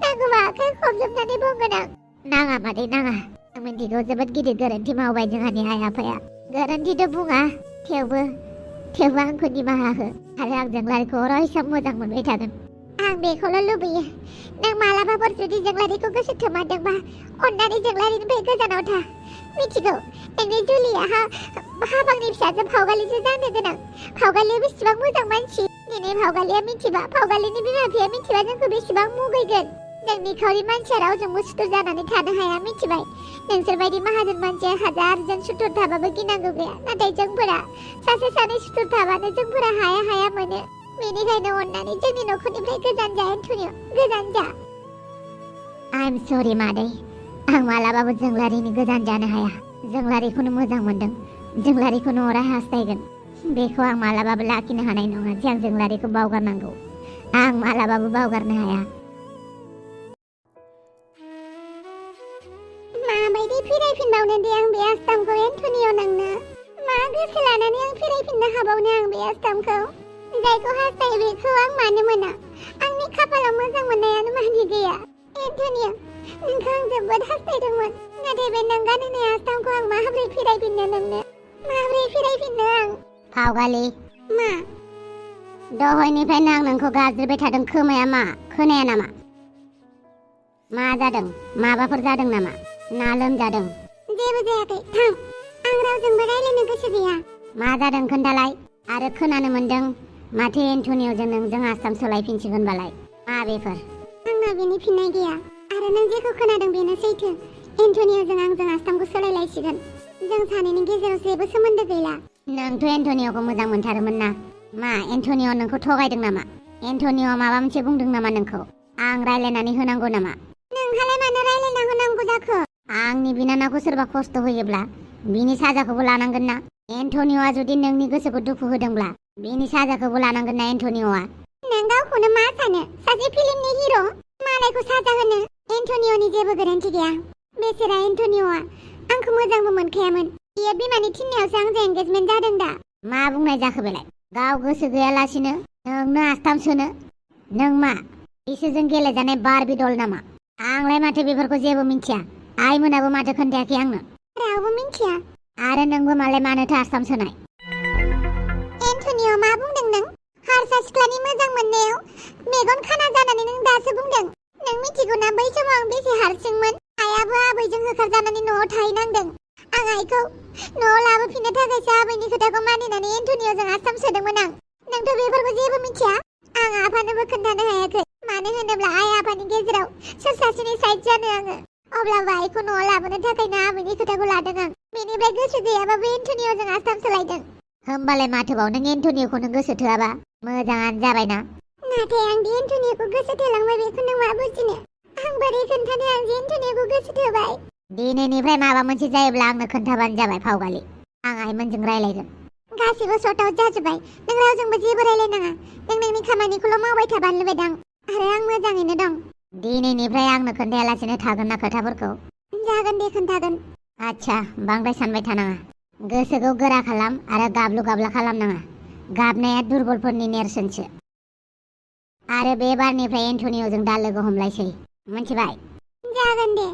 नांगौबा आखाइ खबजोबनानै बुंगोन आं नाङा मादै नाङा आं मिन्थिगौ जोबोद गिदिर गोरोन्थि मावबाय जोंहानि आइ आफाया गोरोन्थिथ' बुङा थेवबो आंखौ निमाहा हो आरो आं जोंलारिखौ अरायसम मोजां मोनबाय थागोन आं बेखौल' लुबैयो नों मालाबाफोर जुदि जोंलारिखौ गोसो थोमारदोंबा अन्नानै जोंलारिनिफ्राय गोजानाव था मिथिगौ नोंनि जुलिया हाबांनि फिसाजो फावगालिजों जानो गोनां फावगालिया बेसेबां मोजां मानसि दिनै फावगालिया मिथिबा फावगालिनि बिमा बिफाया मिथिबा जोंखौ बेसेबां मुगैगोन जों निखावरि मानसिया रावजोंबो सुथुर जानानै थानो हाया मिथिबाय नोंसोरबायदि माहाजोन मानसिया हाजारजों सुथुर थाबाबो गिनांगौ गैया नाथाय जोंफोरा सासे सानै सुथुर थाबानो जोंफोरा हाया मोनो बेनिखायनो अन्नानै जोंनि नखरनिफ्राय गोजान जा एन्टनिय गोजान जा आइ एम सरि मादै आं मालाबाबो जोंलारिनि गोजान जानो हाया जोंलारिखौनो मोजां मोनदों जोंलारिखौनो अराय हास्थायगोन बेखौ आं मालाबाबो लाखिनो हानाय नङा जे आं जोंलारिखौ बावगारनांगौ आं मालाबाबो बावगारनो हाया माबायदि फिरायफिनबावनो दे आं बे आस्थामखौ एन्टनिय नोंनो मा गोसो लानानै आं फिरायफिननो हाबावनो आं बे आस्थामखौ जायखौ हास्थायो बेखौ आं मानो मोना आंनि खाफालाव मोजां मोननायानो मानि गैया एन्टनिय नोंखौ आं जोबोद हास्थायदोंमोन नाथाय बे नों गानहोनाय आस्थामखौ आं माबोरै फिरायफिननो नोंनो माबोरै फिरायफिननो आं फावगालि मा दहायनिफ्रायनो आं नोंखौ गाज्रिबाय थादों खोमाया मा खोनाया नामा मा जादों माबाफोर जादों नामा ना लोमजादों जेबो जायाखै थां आं रावजोंबो रायलायनो गोसो गैया मा जादों खोन्थालाय आरो खोनानो मोनदों माथो एन्टनियजों नोंजों आस्थाम सोलायफिनसिगोनबालाय मा बेफोर आंना बेनि फिननाय गैया आरो नों जेखौ खोनादों बेनो सैथो एन्टनियजों आंजों आस्थामखौ सोलायलायसिगोन जों सानैनि गेजेराव जेबो सोमोन्दो गैला नोंथ' एन्टनियखौ मोजां मोनथारोमोन ना मा एन्टनिय नोंखौ थगायदों नामा एन्टनिय माबा मोनसे बुंदों नामा नोंखौ आं रायलायनानै होनांगौ नामा नोंहालाय मानो रायलायना होनांगौ जाखो आंनि बिनानावखौ सोरबा खस्थ' होयोब्ला बिनि साजाखौबो लानांगोन ना एन्टनियआ जुदि नोंनि गोसोखौ दुखु होदोंब्ला बिनि साजाखौबो लानांगोन ना एन्टनियआ नों गावखौनो मा सानो सासे फिल्मनि हिर' मालायखौ साजा होनो एन्टनियनि जेबो गोरोन्थि गैया बेसेरा एन्टनियआ आंखौ मोजांबो मोनखायामोन बियो बिमानि थिननायावसो आंजों एंगेजमेन्ट जादों दा मा बुंनाय जाखो बेलाय गाव गोसो गैयालासिनो नोंनो आस्थाम सोनो नों मा इसोरजों गेलेजानाय बारबि डल नामा आंलाय माथो बेफोरखौ जेबो मिन्थिया आइमोनाबो माथो खोन्थायाखै आंनो रावबो मिन्थिया आरो नोंबो मालाय मानोथो आस्थाम सोनाय एन्टनिय मा बुंदों नों हारसा सिख्लानि मोजां मोननायाव मेगन खाना जानानै नों दासो बुंदों नों मिथिगौ ना बै समाव आं बेसे हारसिंमोन आइयाबो आबैजों होखारजानानै न'आव थाहैनांदों आं आइखौ न'आव लाबोफिननो थाखायसो आबैनि खोथाखौ मानिनानै एन्टनियजों आस्थाम सोदोंमोन आं नोंथ' बेफोरखौ जेबो मिथिया आं आफानोबो खोन्थानो हायाखै मानो होनोब्ला आइ आफानि गेजेराव सोर सासेनि साइड जानो आङो अब्लाबो आइखौ न'आव लाबोनो थाखायनो आबैनि खोथाखौ लादों आं बेनिफ्राय गोसो गैयाबाबो एन्टनियजों आस्थाम सोलायदों होमबालाय माथोबाव नों एन्टनियखौनो गोसो थोआबा मोजाङानो जाबायना नाथाय आं दि एन्टनियखौ गोसो थोलांबाय बेखौ नों मा बुजिनो आं बोरै खोन्थानो आं जे एन्टनियखौ गोसो थोबाय दिनैनिफ्राय माबा मोनसे जायोब्ला आंनो खोन्थाबानो जाबाय फावगालि आं आइमोनजों रायलायगोन गासिबो सर्ट आउट जाजोब्बाय नों रावजोंबो जेबो रायलायनाङा नों नोंनि खामानिखौल' मावबाय था बानलु बादां आरो आं मोजाङैनो दं दिनैनिफ्राय आंनो खोन्थायालासिनो थागोन ना खोथाफोरखौ जागोन दे खोन्थागोन आच्छा बांद्राय सानबाय थानाङा गोसोखौ गोरा खालाम आरो गाबलु गाबला खालामनाङा गाबनाया दुरबलफोरनि नेरसोनसो आरो बे बारनिफ्राय एन्टनियजों दा लोगो हमलायसै मिथिबाय जागोन दे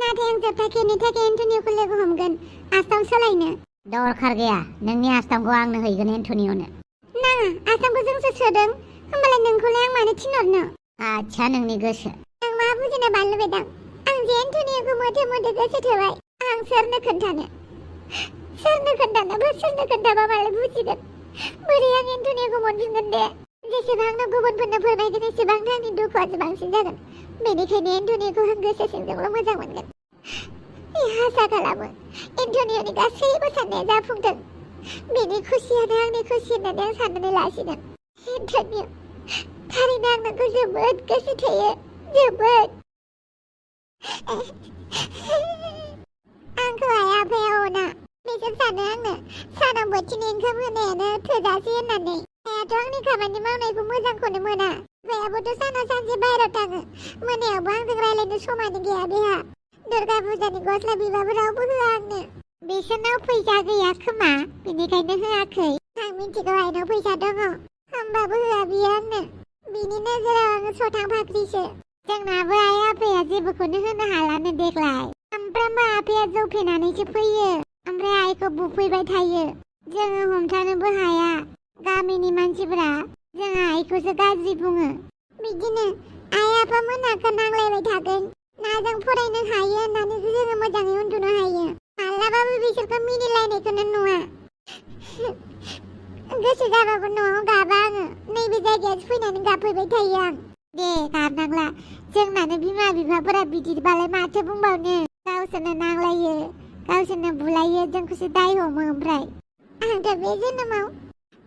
नाथाय आं जोबथा खेबनि थाखाय एन्टनियखौ लोगो हमगोन आस्थाम सोलायनो दरखार गैया नोंनि आस्थामखौ आंनो हैगोन एन्टनियनो नाङा आस्थामखौ जोंसो सोदों होमबालाय नोंखौलाय आं मानो थिनहरनो आच्छा नोंनि गोसो आं मा बुजिनो बानलु बेदां आं जे एन्टनियखौ मोथे मोथे गोसो थोबाय आं सोरनो खोन्थाबा मालाय बुजिगोन बोरै आं एन्टनियखौ मोनफिनगोन दे जेसेबांनो गुबुनफोरनो फोरमायगोन एसेबांनो आंनि दुखुआसो बांसिन जागोन बेनिखायनो एन्टनियखौ आं गोसो सिंजोंल' मोजां मोनगोन आसा खालामो एन्टनियनि गासैबो साननाया जाफुंथों बेनि खुसियानो आंनि खुसि होननानै आं साननानै लासिगोन एन्टनिय थारैनो आं नोंखौ जोबोद गोसो थोयो जोबोद आंखौ आइ आफाया अना बिसोर सानो आंनो सानाव बोथिनै ओंखाम होनायानो थोजासे होननानै आइयाथ' आंनि खामानि मावनायखौ मोजांखौनो मोना आफायाबोथ' सानाव सानसे बाहेरायाव थाङो मोनायावबो आंजों रायलायनो समानो गैया बेहा दुर्गा फुजानि गस्ला बिबाबो रावबो होआ आंनो बिसोरनाव फैसा गैया खोमा बेनिखायनो होआखै आं मिथिगौ आइनाव फैसा दङ होमबाबो होआ बियो आंनो बिनि नोजोराव आङो सथां फाख्रिसो जोंनाबो आइ आफाया जेबोखौनो होनो हालानो देग्लाय सामफ्रामबो आफाया जौ फेनानैसो फैयो ओमफ्राय आइखौ बुफैबाय थायो जोङो हमथानोबो हाया गामिनि मानसिफोरा जोंहा आइखौसो गाज्रि बुङो बिदिनो आइ आफा मोनाखौ नांलायबाय थागोन ना जों फरायनो हायो होननानै जोङो मोजाङै उन्दुनो हायो मालाबाबो बिसोरखौ मिनिलायनायखौनो नुवा गोसो जाबाबो न'आव गाबा आङो नैबे जायगायावसो फैनानै गाबफैबाय थायो आं दे गाबनांला जोंनानो बिमा बिफाफोरा बिदिबालाय माथो बुंबावनो गावसोरनो नांलायो गावसोरनो बुलायो जोंखौसो दाय हमो ओमफ्राय आंथ' बे जोनोमाव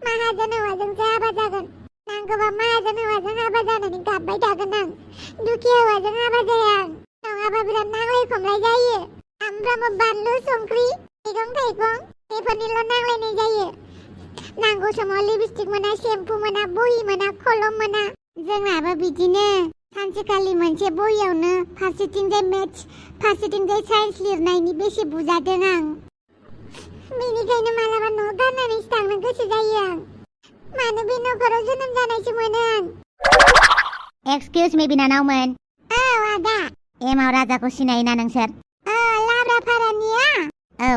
माहाजोन हौवाजोंसो हाबा जागोन नांगौबा माहाजोन हौवाजों हाबा जानानै गाबबाय थागोन आं दुखिया हौवाजों हाबा जाया आं नङाबा बिराद नांलाय खमलाय जायो सामफ्रामबो बानलु संख्रि मैगं थाइगं बेफोरनिल' नांलायनाय जायो नांगौ समाव लिपस्टिक मोना शेम्पु मोना बहि मोना कलम मोना जोंनाबो बिदिनो सानसेखालि मोनसे बहियावनो फारसेथिंजाय मेथ्स फारसेथिंजाय साइन्स लिरनायनि बेसे बुजादों आं बेनिखायनो मालाबा न' गारनानैसो थांनो गोसो जायो आं मानो बे न'खराव जोनोम जानायसो मोनो आं एक्सकिउज मी बिनानावमोन औ आदा एमाव राजाखौ सिनायोना नोंसोर लाब्रा फारानिया औ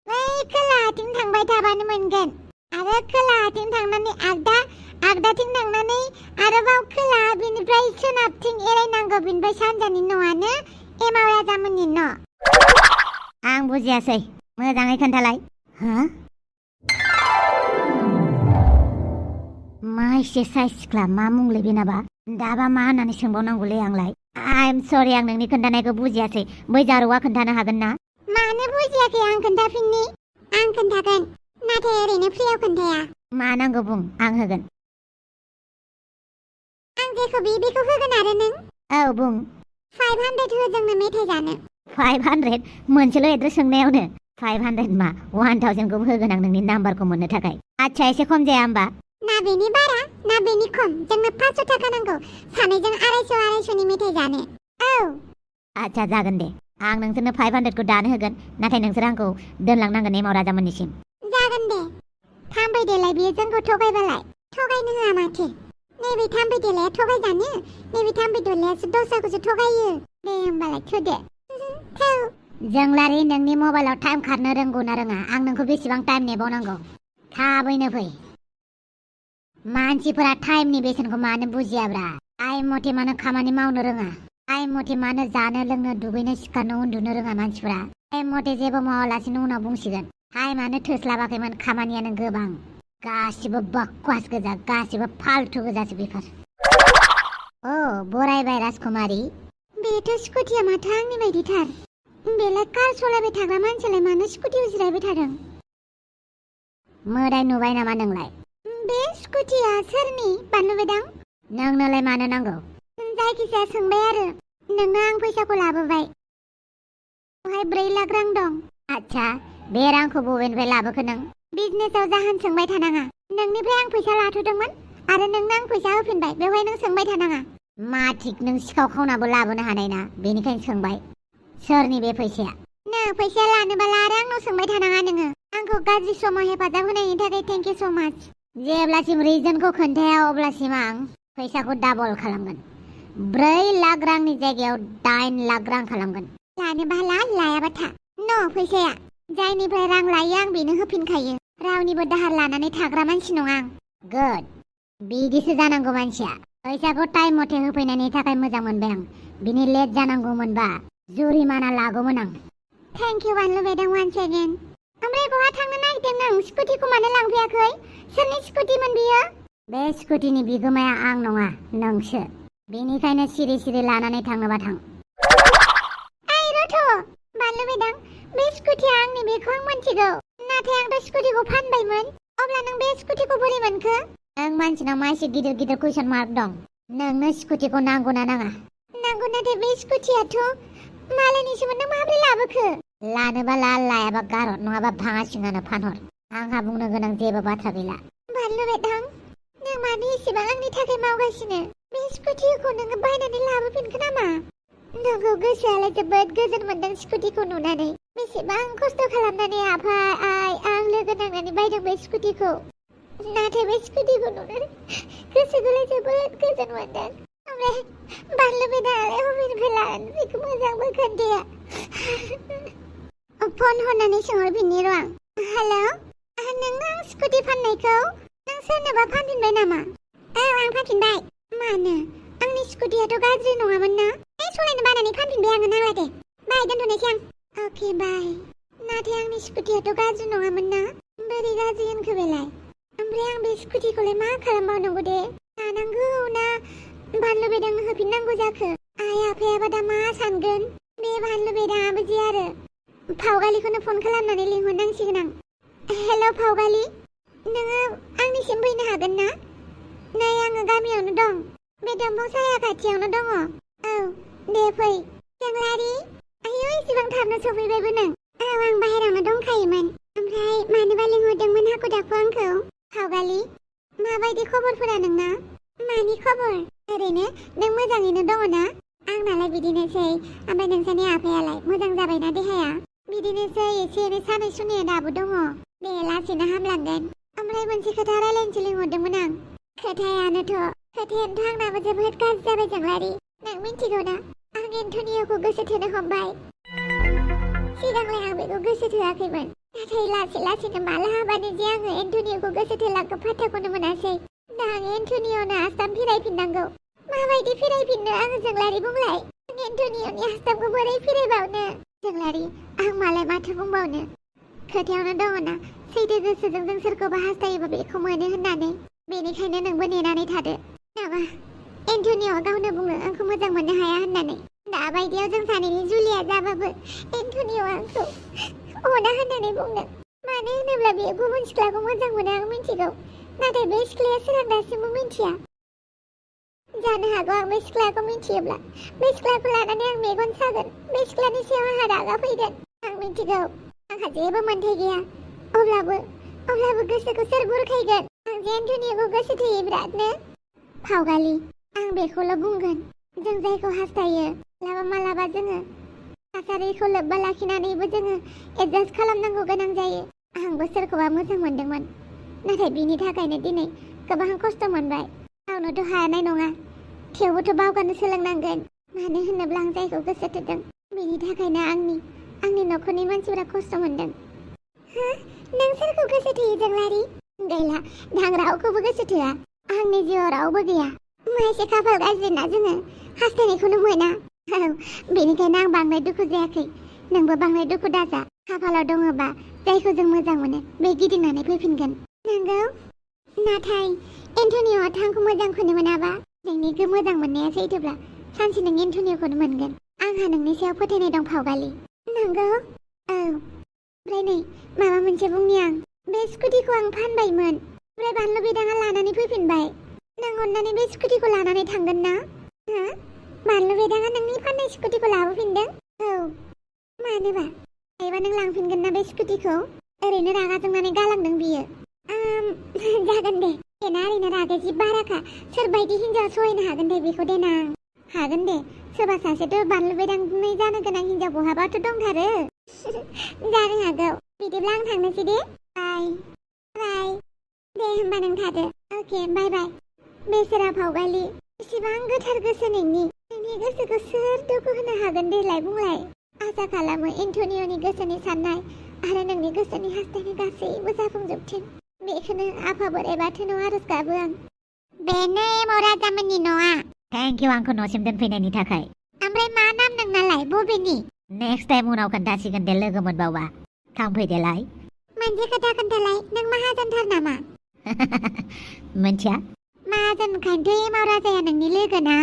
बै खोलाहाथिं थांबाय थाबानो मोनगोन आरो खोलाहाथिं थांनानै आगदाथिं थांनानै आरोबाव खोला बिनिफ्राय सोनाबथिं एरायनांगौ बिनिफ्राय सानजानि न'आनो एमाव राजामोननि न' आं बुजियासै मोजाङै खोन्थालाय हो मा एसे साइज सिख्ला मा मुंलै बेनाबा दाबा मा होननानै सोंबावनांगौलै आंलाय आइ एम सरि आं नोंनि खोन्थानायखौ बुजियासै बै जारौआ खोन्थानो हागोन ना मानो बुजियाखै आं खोन्थाफिननि आं खोन्थागोन नाथाय ओरैनो फ्रियाव खोन्थाया मा नांगौ बुं आं होगोन आं जेखौ बेखौ होगोन आरो नों औ बुं 500 हो जोंनो मेथाइ जानो 500 मोनसेल' एड्रेस सोंनायावनो 500 मा 1000 खौ होगोन आं नोंनि नाम्बारखौ मोननो थाखाय आच्छा एसे खम जाया होमबा ना बेनि बारा ना बेनि खम जोंनो 500 थाखा नांगौ सानैजों 250 नि मेथाइ जानो औ आच्छा जागोन दे आं नोंसोरनो 500 खौ दानो होगोन नाथाय नोंसोर आंखौ दोनलांनांगोन एमाव राजामोननिसिम जागोन दे थांफैदेलाय बियो जोंखौ थगायबालाय थगायनो होआ माथो नैबे थांफैदेलाया थगायजानो नैबे थांफैदेलायासो दस्राखौसो थगायो दे होमबालाय थुदो थौ जोंलारि नोंनि मबाइलाव टाइम खारनो रोंगौ ना रोङा आं नोंखौ बेसेबां टाइम नेबावनांगौ थाबैनो फै मानसिफोरा टाइमनि बेसेनखौ मानो बुजियाब्रा टाइम मथे मानो खामानि मावनो रोङा टाइम मथे मानो जानो लोंनो दुगैनो सिखारनो उन्दुनो रोङा मानसिफोरा टाइम मथे जेबो मावालासिनो उनाव बुंसिगोन टाइमानो थोस्लाबाखैमोन खामानियानो गोबां गासिबो बकवास गोजा गासिबो फाल्थु गोजासो बेफोर ओ बरायबाय राजकुमारी बेथ' स्कुटिया माथो आंनि बायदिथार बेलाय कार सालायबाय थाग्रा मानसियालाय मानो स्कुटियाव जिरायबाय थादों मोदाय नुबाय नामा नोंलाय बे स्कुटिया सोरनि बानलु बेदां नोंनोलाय मानो नांगौ जायखिजाया सोंबाय आरो नोंनो आं फैसाखौ लाबोबाय बेवहाय 4 लाख रां दं आच्छा बे रांखौ बबेनिफ्राय लाबोखो नों बिजनेसाव जाहोन सोंबाय थानाङा नोंनिफ्राय आं फैसा लाथ'दोंमोन आरो नोंनो आं फैसा होफिनबाय बेवहाय नों सोंबाय थानाङा मा थिक नों सिखाव खावनाबो लाबोनो हानाय ना बेनिखायनो सोंबाय सोरनि बे फैसाया नो फैसाया लानोबाला आरो आंनाव सोंबाय थानाङा नोङो आंखौ गाज्रि समाव हेफाजाब होनायनि थाखाय थेंक इउ स' माच जेब्लासिम रिजनखौ खोन्थाया अब्लासिम आं फैसाखौ डाबल खालामगोन 4 लाख रांनि जायगायाव 8 लाख रां खालामगोन लानोबाला लायाबा था न' फैसाया जायनिफ्राय रां लायो आं बेनो होफिनखायो रावनिबो दाहार लानानै थाग्रा मानसि नङा आं गुड बिदिसो जानांगौ मानसिया फैसाखौ टाइम मथे होफैनायनि थाखाय मोजां मोनबाय आं बिनि लेट जानांगौमोनबा जुरिमाना लागौमोन आं थेंक इउ बानलु बेदां वान्स अगेन ओमफ्राय बहा थांनो नागिरदों नों स्कुटिखौ मानो लांफैयाखै सोरनि स्कुटिमोन बियो बे स्कुटिनि बिगोमाया आं नङा नोंसो बेनिखायनो सिरि सिरि लानानै थाङोबा थां ओइ रथ' बानलु बेदां बे स्कुटिया आंनि बेखौ आं मिन्थिगौ नाथाय आंथ' स्कुटिखौ फानबायमोन अब्ला नों बे स्कुटिखौ बोरै मोनखो नों मानसिनाव मा एसे गिदिर गिदिर कुइसन मार्क दं नोंनो स्कुटिखौ नांगौ ना नाङा नांगौ नाथाय बे स्कुटियाथ' मालायनिसोमोन नों माबोरै लाबोखो लानोबा लायाबा गारहर नङाबा भाङा सिङानो फानहर आंहा बुंनो गोनां जेबो बाथ्रा गैला बानलु बेदां नों मानो एसेबां आंनि थाखाय मावगासिनो बे स्कुटिखौ नोङो बायनानै लाबोफिनखो नामा नोंखौ गोसोआलाय जोबोद गोजोन मोनदों स्कुटिखौ नुनानै बेसेबां खस्थ' खालामनानै आफा आं लोगो नांनानै बायदों बे स्कुटिखौ नाथाय बे स्कुटिखौ नुनानै गोसोखौलाय जोबोद गोजोन मोनदों ओमफ्राय बानलु बेदाङालाय बबेनिफ्राय लानानै बेखौ मोजांबो खोन्थाया फन हरनानै सोंहरफिननि र' आं हेलौ नों आं स्कुटि फाननायखौ नों सोरनोबा फानफिनबाय नामा औ आं फानफिनबाय मानो आंनि स्कुटियाथ' गाज्रि नङामोन ना सलायनो बानानै फानफिनबाय आङो नांला दे बाय दोनथ'नोसै आं अके बाय नाथाय आंनि स्कुटियाथ' गाज्रि नङामोन ना बोरै गाज्रि होनखो बेलाय ओमफ्राय आं बे स्कुटिखौलाय मा खालामबावनांगौ दे लानांगौ ना बानलु बेदांनो होफिननांगौ जाखो आइ आफायाबा दा मा सानगोन बे बानलु बेदाङाबो जे आरो फावगालिखौनो फन खालामनानै लिंहरनांसिगोन आं हेलौ फावगालि नोङो आंनिसिम फैनो हागोन ना नै आङो गामियावनो दं बे दंफां साया खाथियावनो दङ औ दे फै जोंलारि आयौ इसेबां थाबनो सफैबायबो नों औ आं बाहेरावनो दंखायोमोन ओमफ्राय मानोबा लिंहरदोंमोन हाखु दाखु आंखौ फावगालि माबायदि खबरफोरा नोंना मानि खबर ओरैनो नों मोजाङैनो दङ ना आंनालाय बिदिनोसै ओमफ्राय नोंसानि आफायालाय मोजां जाबायना देहाया बिदिनोसै एसे एनै सानाय सुनाया दाबो दङ दे लासैनो हामलांगोन ओमफ्राय मोनसे खोथा रायलायनोसो लिंहरदोंमोन आं खोथायानोथ' आंनाबो जोबोद गाज्रि जाबाय जोंलारि नों मिन्थिगौ ना आं एन्टनिय'खौ गोसो थोनो हमबाय सिगांलाय आं बेखौ गोसो थोआखैमोन नाथाय लासै लासैनो माला हाबानो जे आङो एन्टनिय'खौ गोसो थोलांखौ फात्ताखौनो मोनासै दा आं एन्टनिय'नो आसाम फिरायफिननांगौ माबायदि फिरायफिननो आङो जोंलारि बुंलाय आं एन्टनिय'नि आसामखौ बोरै फिरायबावनो जोंलारि आं मालाय माथो बुंबावनो खोथायावनो दङना सैथो गोसोजों जों सोरखौबा हास्थायोबा बेखौ मोनो होननानै बेनिखायनो नोंबो नेनानै थादो नामा एन्टनिय'आ गावनो बुङो आंखौ मोजां मोननो हाया होननानै दाबायदियाव जों सानैनि जुलिया जाबाबो एन्टनिय'आ आंखौ अना होननानै बुंदों मानो होनोब्ला बेयो गुबुन सिख्लाखौ मोजां मोनो आं मिन्थिगौ नाथाय बे सिख्लाया सोर आं दासिमबो मिन्थिया जानो हागौ आं बे सिख्लाखौ मिन्थियोब्ला बे सिख्लाखौ लानानै आं मेगन सागोन बे सिख्लानि सायाव आंहा रागा फैगोन आं मिन्थिगौ आंहा जेबो मोन्थाय गैया अब्लाबो गोसोखौ सोर बुरखायगोन आं जे एन्टनिय'खौ गोसो थोयो बिरादनो फावगालि आं बेखौल' बुंगोन जों जायखौ हास्थायो मालाबा जोङो थासारिखौ लोब्बा लाखिनानैबो जोङो एडजास्ट खालामनांगौ गोनां जायो आंबो सोरखौबा मोजां मोनदोंमोन नाथाय बिनि थाखायनो दिनै गोबां खस्थ' मोनबाय गावनोथ' हानाय नङा थेवबोथ' बावगारनो सोलोंनांगोन मानो होनोब्ला आं जायखौ गोसो थोदों बेनि थाखायनो आंनि न'खरनि मानसिफोरा खस्थ' मोनदों नों सोरखौ गोसो थोयो जोंलारि गैला आं रावखौबो गोसो थोआ आंनि जिउआव रावबो गैया एसे खाफाल गाज्रिना जोङो हास्थायनायखौनो मोना औ बेनिखायनो आं बांद्राय दुखु जायाखै नोंबो बांद्राय दुखु दाजा खाफालाव दङबा जायखौ जों मोजां मोनो बे गिदिंनानै फैफिनगोन नंगौ नाथाय एन्टनिय'आ आंखौ मोजांखौनो मोनाबा नोंनि मोजां मोननाया सैथोब्ला सानसे नों एन्टनिय'खौनो मोनगोन आंहा नोंनि सायाव फोथायनाय दं फावगालि नंगौ औ ओमफ्राय नै माबा मोनसे बुंनि आं बे स्कुटिखौ आं फानबायमोन ओमफ्राय बानलु बेदाङा लानानै फैफिनबाय नों अननानै बे स्कुटिखौ लानानै थांगोन ना बानलु बेदाङा नोंनि फाननाय स्कुटिखौ लाबोफिनदों औ मानोबा एबा नों लांफिनगोन ना बे स्कुटिखौ ओरैनो रागा जोंनानै गालांदों बियो जागोन दे बेना ओरैनो रागा जि बाराखा सोरबायदि हिन्जाव सहायनो हागोन दे बेखौ देनां हागोन दे सोरबा सासेथ' बानलु बेदांनाय जानो गोनां हिन्जाव बहाबाथ' दंथारो जानो हागौ बिदिब्ला आं थांनोसै दे बाय बाय दे होमबा नों थादो अके बाय बाय बेसेरा फावगालि इसेबां गोथार गोसो नोंनि गोसोखौ सोर दुखु होनो हागोन देलाय बुंलाय आसा खालामो एन्टनिय'नि गोसोनि साननाय आरो नोंनि गोसोनि हास्थायनाय गासैबो जाफुंजोबथों बेखौनो आफा बोराइ बाथौनाव आरज गाबो आं बेनो राजामोननि न'आ थेंक इउ आंखौ न'सिम दोनफैनायनि थाखाय ओमफ्राय मा नाम नोंनालाय बबेनि नेक्स्ट टाइम उनाव खोन्थासिगोन दे लोगो मोनबावबा थांफैदेलाय मोनसे खोथा खोन्थालाय नों माहाजोनथार नामा मिन्थिया माहाजोनखायनोथ' एमाव राजाया नोंनि लोगो ना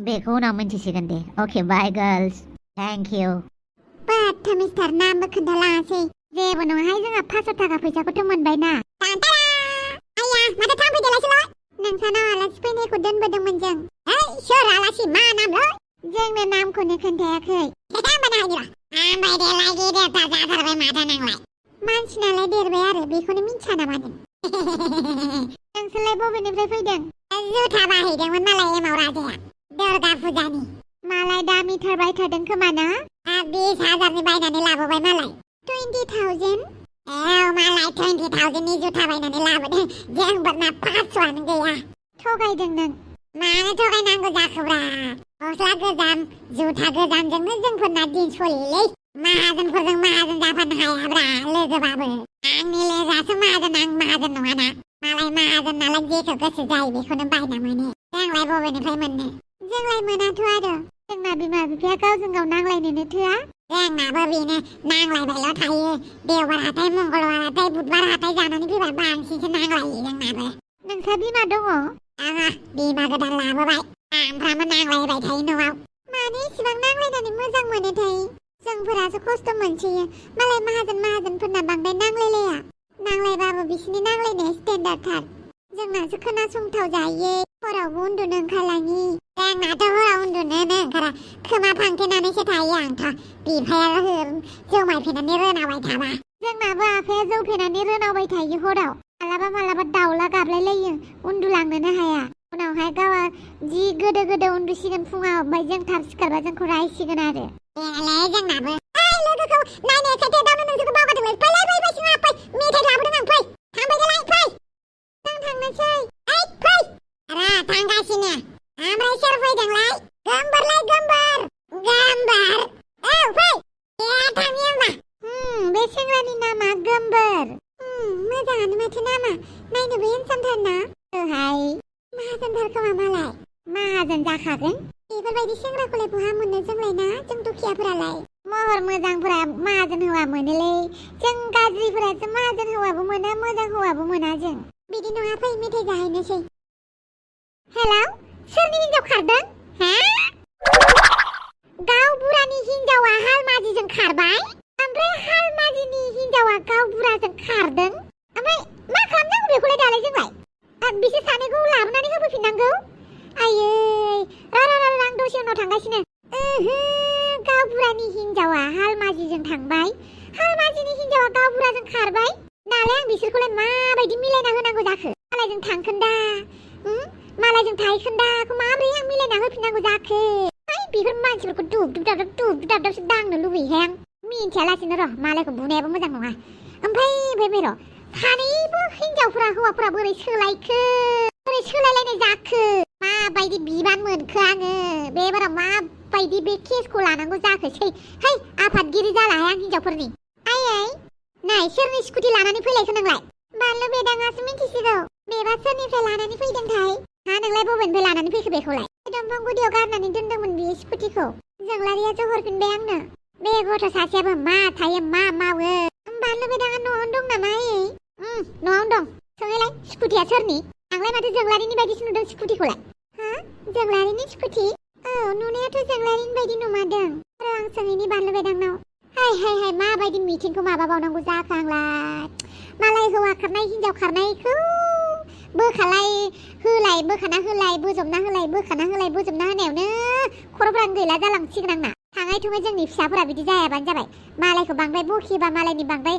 बेखौ उनाव मिन्थिसिगोन दे अके बाय गार्ल्स थेंक इउ बाथ्रा मिस्टार नामबो खोन्थालाङासै जेबो नङाहाय जोंहा 500 थाखा फैसाखौथ' मोनबाय ना आया माथो थांफैदेलायसैलाय नोंसानाव आलासि फैनायखौ दोनबोदोंमोन जों सोर आलासि मा नामलै जोंनो नामखौनो खोन्थायाखै आंबाय देलाय गेदेरथा जाथारबाय माथो नोंलाय मानसिनालाय देरबाय आरो बेखौनो मिन्थिया नामा नों नोंसोरलाय बबेनिफ्राय फैदों जुथा बाहैदोंमोन मालाय एमाव राजाया दुर्गा फुजानि मालाय दामिथार बायथारदों खोमा ना 20,000नि बायनानै लाबोबाय मालाय 20,000 मालाय 20,000 नि जुथा बायनानै लाबोदों जोंबोना 500 गैया थगायदों नों मानो थगायनांगौ जाखोब्रा गस्ला गोजाम जुथा गोजामजोंनो जोंफोरना दिन सलियोलै माहाजोनफोरजों माहाजोन जाफानो हायाब्रा लोगोबाबो आंनि लोगोआसो माहाजोन आं माहाजोन नङाना मालाय माहाजोन नालाय जेखौ गोसो जायो बेखौनो बायना मोनो जोंलाय बबेनिफ्राय मोननो जोंलाय मोनाथ' आरो जोंना बिमा बिफाया गावजों गाव नांलायनोनो थोआ जोंनाबो बेनो नांलायबायल' थायो देवबार हाथाय मंगलबार हाथाय बुधबार हाथाय जानानै फैबा बांसिनसो नांलायो जोंनाबो नोंसा बिमा दङ आङा बिमा गोदान लाबोबाय सामफ्रामबो नांलायबाय थायो न'आव मानो इसिबां नांलायनानै मोजां मोनोथाय जोंफोरासो खस्थ' मोनसोयो मालाय माहाजोनफोरना बांद्राय नांलायलाया नांलायबाबो बिसिनि नांलायनाया स्टेन्डार्डथार जोंनासो खोनासंथाव जायो हरावबो उन्दुनो ओंखारलाङि जोंनाथ' हराव उन्दुनोनो ओंखारा खोमा फांथेनानैसो थायो आंथ' बिफाया जुमाय फेनानै रोनावबाय थाबा जोंनाबो आफाया जौ फेनानै रोनावबाय थायो हराव मालाबा दाउला गाबलायलायो उन्दुलांनोनो हाया उनावहाय गावा जि गोदो उन्दुसिगोन फुङाव ओमफ्राय जों थाब सिखारबा जोंखौ रायसिगोन आरो बेलाय जोंनाबो लोगोखौ नायनो एखायनो दावनो नोंसोरखौ बावगारदोंलै फै सिङाव फै मेथाइ लाबोदों आं फै थांबायलाय फै जों थांनोसै फै रा थांगासिनो ओमफ्राय सोर फैदोंलाय गोमबोरलाय गोमबोर फै थांनि होनबा बे सेंग्रानि नामा गोमबोर मोजाङानो माथो नामा नायनोबो हेन्डसामथार ना ओहाय माहाजोनथार खोमा मालाय माहाजोन जाखागोन बेफोरबायदि सेंग्राखौलाय बहा मोननो जोंलाय ना जों दुखियाफोरालाय महर मोजांफोरा माहाजोन हौवा मोनोलै जों गाज्रिफोरासो माहाजोन हौवाबो मोना मोजां हौवाबो मोना जों बिदि नङा फै मेथाइ जाहैनोसै हेलौ सोरनि हिन्जाव खारदों हा गावबुरानि हिन्जावा हालमाजिजों खारबाय ओमफ्राय हालमाजिनि हिन्जावा गावबुराजों खारदों ओमफ्राय मा खालामनांगौ बेखौलाय दालाय जोंलाय बिसोर सानैखौ लाबोनानै होफैफिननांगौ आयै आं दसे उनाव थांगासिनो गावबुरानि हिन्जावा हालमाजिजों थांबाय हालमाजिनि हिन्जावा गावबुराजों खारबाय दालाय आं बिसोरखौलाय माबायदि मिलायना होनांगौ जाखो मालायजों थांखोन्दा मालायजों थाहैखोन्दाखौ माबोरै आं मिलायना होफिननांगौ जाखो बेफोर मानसिफोरखौ दुब दाबदाबसो दांनो लुबैयोहाय आं मिन्थियालासिनो र' मालायखौ बुनायाबो मोजां नङा ओमफ्राय र' सानैबो हिन्जावफोरा हौवाफोरा बोरै सोलायखो बोरै सोलायलायनाय जाखो माबायदि बिबान मोनखो आङो बेबाराव माबायदि बे केसखौ लानांगौ जाखोसै है आफादगिरि जालाहाय आं हिन्जावफोरनि आयै नाय सोरनि स्कुटि लानानै फैलायखो नोंलाय बानलु बेदाङासो मिन्थिसिगौ बेबा सोरनिफ्राय लानानै फैदोंथाय हा नोंलाय बबेनिफ्राय लानानै फैखो बेखौलाय दंफां गुदियाव गारनानै दोनदोंमोन बियो स्कुटिखौ जोंलारियासो हरफिनबाय आंनो बे गथ' सासेयाबो मा थायो मा मावो बानलु बेदाङा न'आवनो दं नामा आयै न'आवनो दं सोंलाय स्कुटिया सोरनि आंलाय माथो जोंलारिनि बायदिसो नुदों स्कुटिखौलाय हा जोंलारिनि स्कुटि औ नुनायाथ' जोंलारिनि बायदि नुमारदों आरो आं सोङैनि बानलु बेदांनाव हाय माबायदि मिथिंखौ माबाबावनांगौ जाखो आंलाय मालाय हौवा खारनाय हिन्जाव खारनायखौ बोखालाय होलाय बोखाना होलाय बोजबना होलाय बोखाना होलाय बोजबना होनायावनो खर'फ्रानो गैला जालांसिगोन आंना थाङै थुङै जोंनि फिसाफोरा बिदि जायाबानो जाबाय मालायखौ बांद्राय बखियोबा मालायनि बांद्राय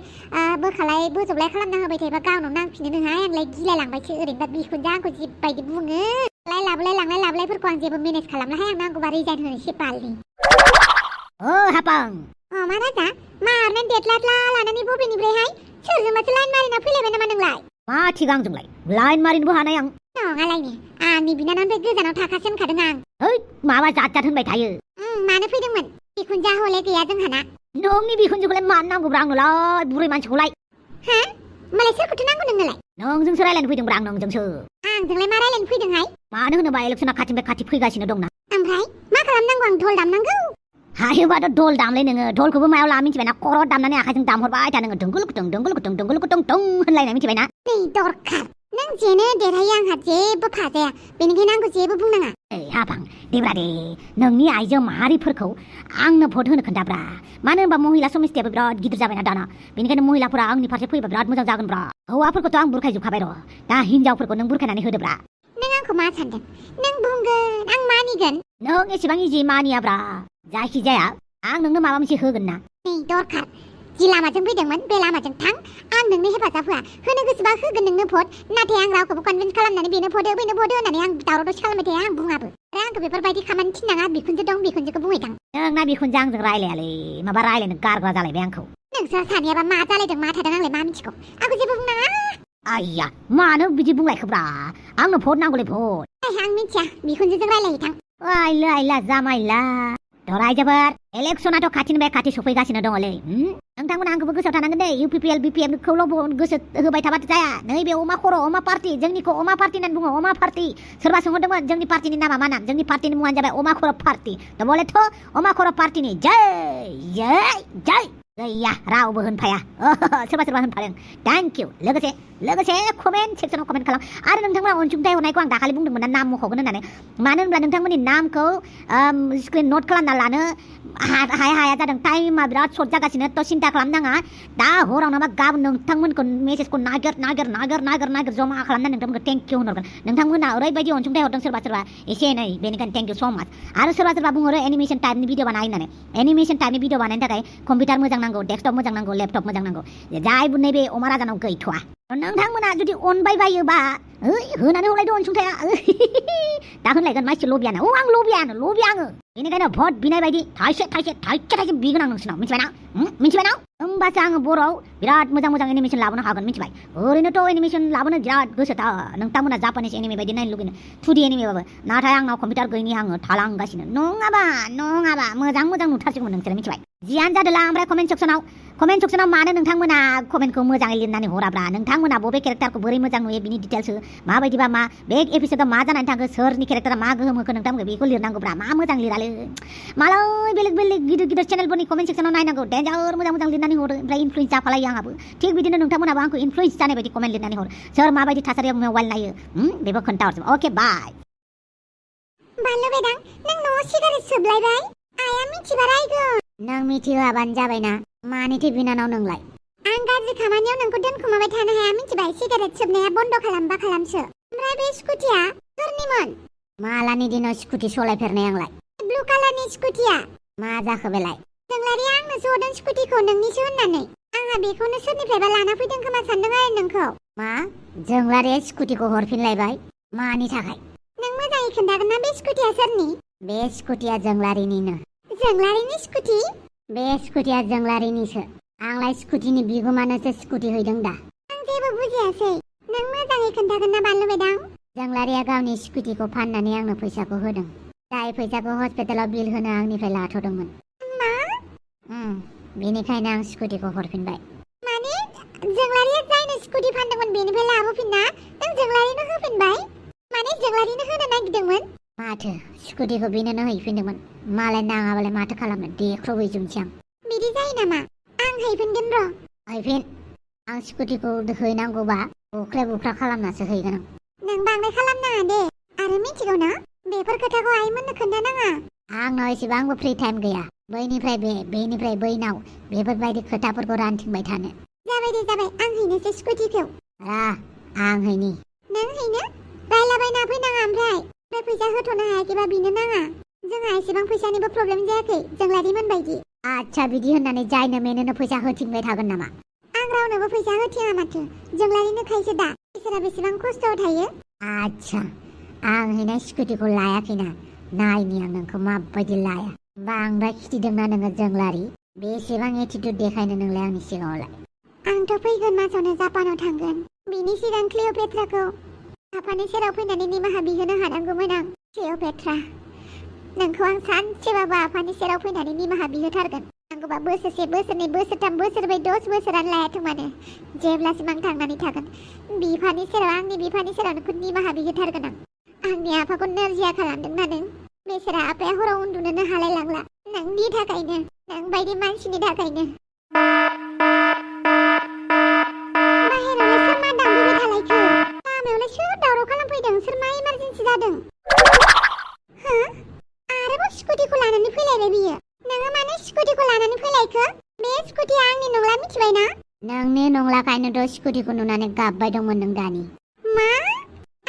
बोखालाय बोजबलाय खालामना होबाय थायोबा गावनाव नांफिनो नोहाय आंलाय गिलायलांबायसो ओरैनोबा बिखुनजो आंखौ जिबायदि बुङो लांलाय लाबलायफोरखौ आं जेबो मेनेज खालामनोहाय आं नांगौबा रिजाइन होनोसै बालनि हापां मा राजा मा हरनाय देथलाथला लानानै बबेनिफ्रायहाय सोरजोंबासो लाइन मारिना फैलायबाय नामा नोंलाय मा थिग आंजोंलाय लाइन मारिनोबो हानाय आं नङालायनो आंनि बिनानावनिफ्राय गोजानाव थाखासो होनखादों आं है माबा जात होनबाय थायो मानो फैदोंमोन बिखुनजा हले गैया जोंहाना नोंनि बिखुनजोखौलाय मानो नांगौब्रा आंनोलाय बुरै मानसिखौलाय हा मालाय सोरखौथो नांगौ नोंनोलाय नोंजोंसो रायलायनो फैदोंब्रा आं नोंजोंसो आंजोंलाय मा रायलायनो फैदोंहाय मानो होनोबा इलेक्सना खाथिनिफ्राय खाथि फैगासिनो दंना ओमफ्राय मा खालामनांगौ आं धल दामनांगौ हायोबाथ' धल दामलै नोङो धलखौबो मायाव ला मिथिबायना खर' दामनानै आखाइजों दामहरबाय था नोङो दोंगोल गुदुं होनलायनाय मिथिबायना नै दरखार नों जेनो देरहायो आंहा जेबो फाजाया बेनिखायनो आंखौ जेबो बुंनाङा हाबां देब्रा दे नोंनि आइजो माहारिफोरखौ आंनो भट होनो खोन्थाब्रा मानो होनबा महिला समितियाबो बिराद गिदिर जाबायना दाना बेनिखायनो महिलाफोरा आंनि फारसे फैबा बिराद मोजां जागोनब्रा हौवाफोरखौथ' आं बुरखायजोबखाबाय र' दा हिनजावफोरखौ नों बुरखायनानै होदोब्रा नों आंखौ मा सानदों नों बुंगोन आं मानिगोन नों एसेबां इजि मानियाब्रा जायखिजाया आं नोंनो माबा मोनसे होगोन ना नै दरखार जि लामाजों फैदोंमोन बे लामाजों थां आं नोंनो हेफाजाब होआ होनो गोसोबा होगोन नोंनो भट नाथाय आं रावखौबो कनभिन्स खालामनानै बेनो भट होननानै आं दावराव दावसि खालामबाय थाया आं बुङाबो आरो आंखौ बेफोरबायदि खामानि थिननाङा बिखुनजो दं बिखुनजोखौ बुंहै थां नोंना बिखुनजो आंजों रायलायालै माबा रायलायनो गारग्रा जालायबाय आंखौ नोंसोर सानैयाबा मा जालायदों मा थादों आंलाय मा मिथिगौ आंखौ जेबो बुंनाङा आइया मानो बिदि बुंलायखोब्रा आंनो भट नांगौलै भट आं मिथिया बिखुनजोजों रायलायहैथां आइला आइला जामाइला रायजोफोर इलेक्सनाथ' खाथिनिफ्राय खाथि सफैगासिनो दङलै नोंथांमोना आंखौबो गोसोआव थानांगोन दे UPPL BPM खौल' गोसो होबाय थाबाथ' जाया नैबे अमा खर' अमा पार्टि जोंनिखौ अमा पार्टि होननानै बुङो अमा पार्टि सोरबा सोंहरदोंमोन जोंनि पार्टिनि नामा मा नाम जोंनि पार्टिनि मुङानो जाबाय अमा खर' पार्टि थ' बलेथ' अमा खर' पार्टिनि जय जय जय गैया रावबो होनफाया सोरबा सोरबा होनफादों थेंक इउ लोगोसे कमेन्ट सेक्सनाव कमेन्ट खालाम आरो नोंथांमोना अनसुंथाइ हरनायखौ आं दाखालि बुंदोंमोन ना नाम मख'गोन होननानै मानो होनब्ला नोंथांमोननि नामखौ स्क्रिन नट खालामना लानो हाया जादों टाइमा बिराद सर्ट जागासिनो थ' सिन्था खालामनाङा दा हरावनो बा गाबोन नोंथांमोनखौ मेसेजखौ नागिर जमा खालामनानै नोंथांमोनखौ थेंक इउ होनहरगोन नोंथांमोना ओरैबायदि अनसुंथाइ हरदों सोरबा एसे एनै बेनिखायनो थेंक इउ स' माच आरो सोरबा बुंहरो एनिमेसन टाइपनि भिडिअ बानाय होननानै एनिमेसन टाइपनि भिडिअ बानायनो थाखाय कम्पिउटार मोजां नांगौ डेस्कटप मोजां नांगौ लेपटप मोजां नांगौ जाय नैबे अमा राजानाव गैथ'वा नोंथांमोना जुदि अनबाय बायोबा होनानै हरलायदो अनसुंथाया दा होनलायगोन मानसि लबियानो आं लबिया आङो बेनिखायनो भट बिनाय बायदि थाइसे बिगोन आं नोंसिनाव मिथिबाय होमबासो आङो बर'आव बिराद मोजां एनिमेसन लाबोनो हागोन मिथिबाय ओरैनोथ' एनिमेसन लाबोनो बिराद गोसोथार नोंथांमोना जापानिस एनिमे बायदि नायनो लुगैनो 2D एनिमेबाबो नाथाय आंनाव कम्पिउटार गैयिनि आङो थालांगासिनो नङाबा मोजां नुथारसिगौमोन नोंसोरो मिथिबाय जियानो जादोला ओमफ्राय कमेन्ट सेक्सनाव मानो नोंथांमोना कमेन्टखौ मोजाङै लिरनानै हराब्रा नोंथांमोना बबे केरेक्टारखौ बोरै मोजां नुयो बिनि डिटेल्स माबायदिबा मा बे एपिसोडआव मा जानानै थांखो सोरनि केरेक्टारा मा गोहोम होखो नोंथांमोनखौ बेखौ लिरनांगौब्रा मा मोजां लिरालै मालाय बेलेग गिदिर चेनेलफोरनि कमेन्ट सेक्सनाव नायनांगौ डेन्जार मोजां लिरनानै हरो ओमफ्राय इनफ्लुयेन्स जाफालायो आंहाबो थिग बिदिनो नोंथांमोनाबो आंखौ इनफ्लुयेन्स जानाय बायदि कमेन्ट लिरनानै हरो सोर माबायदि थासारियाव मबाइल नायो बेबो खोन्थाहरजोब अके बाय बानलु बेदां नों न'आव सिगारेट सोबलायबाय आइया मिथिबा रायगोन नों मिथिहोआबानो जाबायना मानिथो बिनानाव नोंलाय आं गाज्रि खामानियाव नोंखौ दोनखुमाबाय थानो हाया मिथिबाय सिगारेट सोबनाया बन्द' खालामबा खालामसो ओमफ्राय बे स्कुटिया सोरनिमोन मालानि दिनाव स्कुटि सलायफेरनाय आंलाय ब्लु कालारनि स्कुटिया मा जाखो बेलाय जोंलारिया आंनो ज'दों स्कुटिखौ नोंनिसो होननानै आंहा बेखौनो सोरनिफ्रायबा लाना फैदों खोमा सानदों आरो नोंखौ मा जोंलारिया स्कुटिखौ हरफिनलायबाय मानि थाखाय नों मोजाङै खोन्थागोन ना बे स्कुटिया सोरनि बे स्कुटिया जोंलारिनिनो जोंलारिनि स्कुटि बे स्कुटिया जोंलारिनिसो आंलाय स्कुटिनि बिगुमानोसो स्कुटि हैदों दा आं जेबो बुजियासै नों मोजाङै खोन्थागोन ना बानलु बेदां जोंलारिया गावनि स्कुटिखौ फाननानै आंनो फैसाखौ होदों जाय फैसाखौ हस्पिटालाव बिल होनो आंनिफ्राय लाथ'दोंमोन मा बेनिखायनो आं स्कुटिखौ हरफिनबाय माने जोंलारिया जायनो स्कुटि फानदोंमोन बेनिफ्राय लाबोफिनना नों जोंलारिनो होफिनबाय माने जोंलारिनो होनो नागिरदोंमोन माथो स्कुटिखौ बिनोनो हैफिनदोंमन मालाय नाङाबालाय माथो खालामनो देख्रुबहैजोबनोसै आं बिदि जायो नामा आं हैफिनगोन र' हैफिन आं स्कुटिखौ हैनांगौबा बुख्रा खालामनासो हैगोन आं नों बांद्राय खालामनाङा दे आरो मिथिगौ ना बेफोर खोथाखौ आइमोननो खोन्थानाङा आंनाव एसेबांबो फ्रि टाइम गैया बैनिफ्राय बेनिफ्राय बैनाव बेफोरबायदि खोथाफोरखौ रानथिंबाय थानो जाबाय आं हैनोसै स्कुटिखौ आं हैनि नों हैनो रायलाबायना फैनाङा ओमफ्राय फैसा होथ'नो हायाखैबा बिनो नाङा जोंहा एसेबां फैसानिबो प्रब्लेम जायाखै जोंलारिमोन बायदि आच्छा बिदि होननानै जायनो मेनोनो फैसा होथिंबाय थागोन नामा आं रावनोबो फैसा होथिङा माथो जोंलारिनो खायसो दा इसोरा बेसेबां खस्थ'आव थायो आच्छा आं हैनाय स्कुटिखौ लायाखैना नायनि आं नोंखौ माबायदि लाया बांद्राय खिथिदोंना नोङो जोंलारि बेसेबां एटिट्युड देखायनो नोंलाय आंनि सिगाङावलाय आंथ' फैगोन मासावनो जापानाव थांगोन बिनि सिगां क्लिअपेट्राखौ आफानि सेराव फैनानै निमाहा बिहोनो हानांगौमोन आं क्लिअपेट्रा नोंखौ आं सानसेबाबो आफानि सेराव फैनानै निमाहा बिहोथारगोन नांगौबा बोसोरसे बोसोरनै बोसोरथाम बोसोरब्रै 10 बोसोरानो लायाथों मानो जेब्लासिम आं थांनानै थागोन बिफानि सेराव आंनि बिफानि सेराव नोंखौ निमाहा बिहोथारगोन आंनि आफाखौ नोरजिया खालामदोंना नों बेसोरा आफाया हराव उन्दुनोनो हालाय लांला नोंनि थाखायनो नों बायदि मानसिनि थाखायनो बाहेरावलाय सोर मा दामफैबाय थालायखो लामायावलाय सोर दावराव खालामफैदों सोर मा इमारजेन्सि जादों आरोबाव स्कुटिखौ लानानै फैलायबाय बियो नोङो माने स्कुटिखौ लानानै फैलायखो बे स्कुटिया आंनि नंला मिथिबाय ना नोंनि नंलाखायनोथ' स्कुटिखौ नुनानै गाबबाय दंमोन नों दानि मा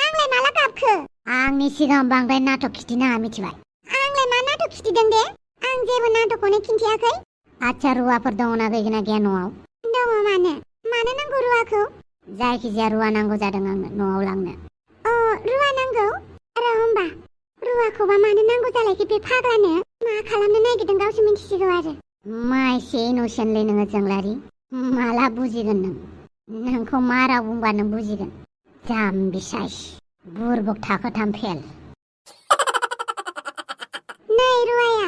आंलाय माला गाबखो आंनि सिगाङाव बांद्राय नाटक खिथिनाङा मिथिबाय आंलाय मा नाटक खिथिदों दे आं जेबो नाटकखौनो खिन्थियाखै आच्छा रुवाफोर दङना गैगोना गैया न'आव दङ मानो नांगौ रुवाखौ जायखिजाया रुवा नांगौ जादों आंनो न'आव लांनो रुवा नांगौ र' होमबा रुवाखौबा मानो नांगौ जालायखो बे फाग्लानो मा खालामनो नागिरदों गावसो मिन्थिसिगौ आरो मा एसे इनोसेन्टलै नोङो जोंलारि माला बुजिगोन नोंखौ मा राव बुंबा नों बुजिगोन जाम्बि साइस बुरबक थाखोथाम फेल नै रुवाया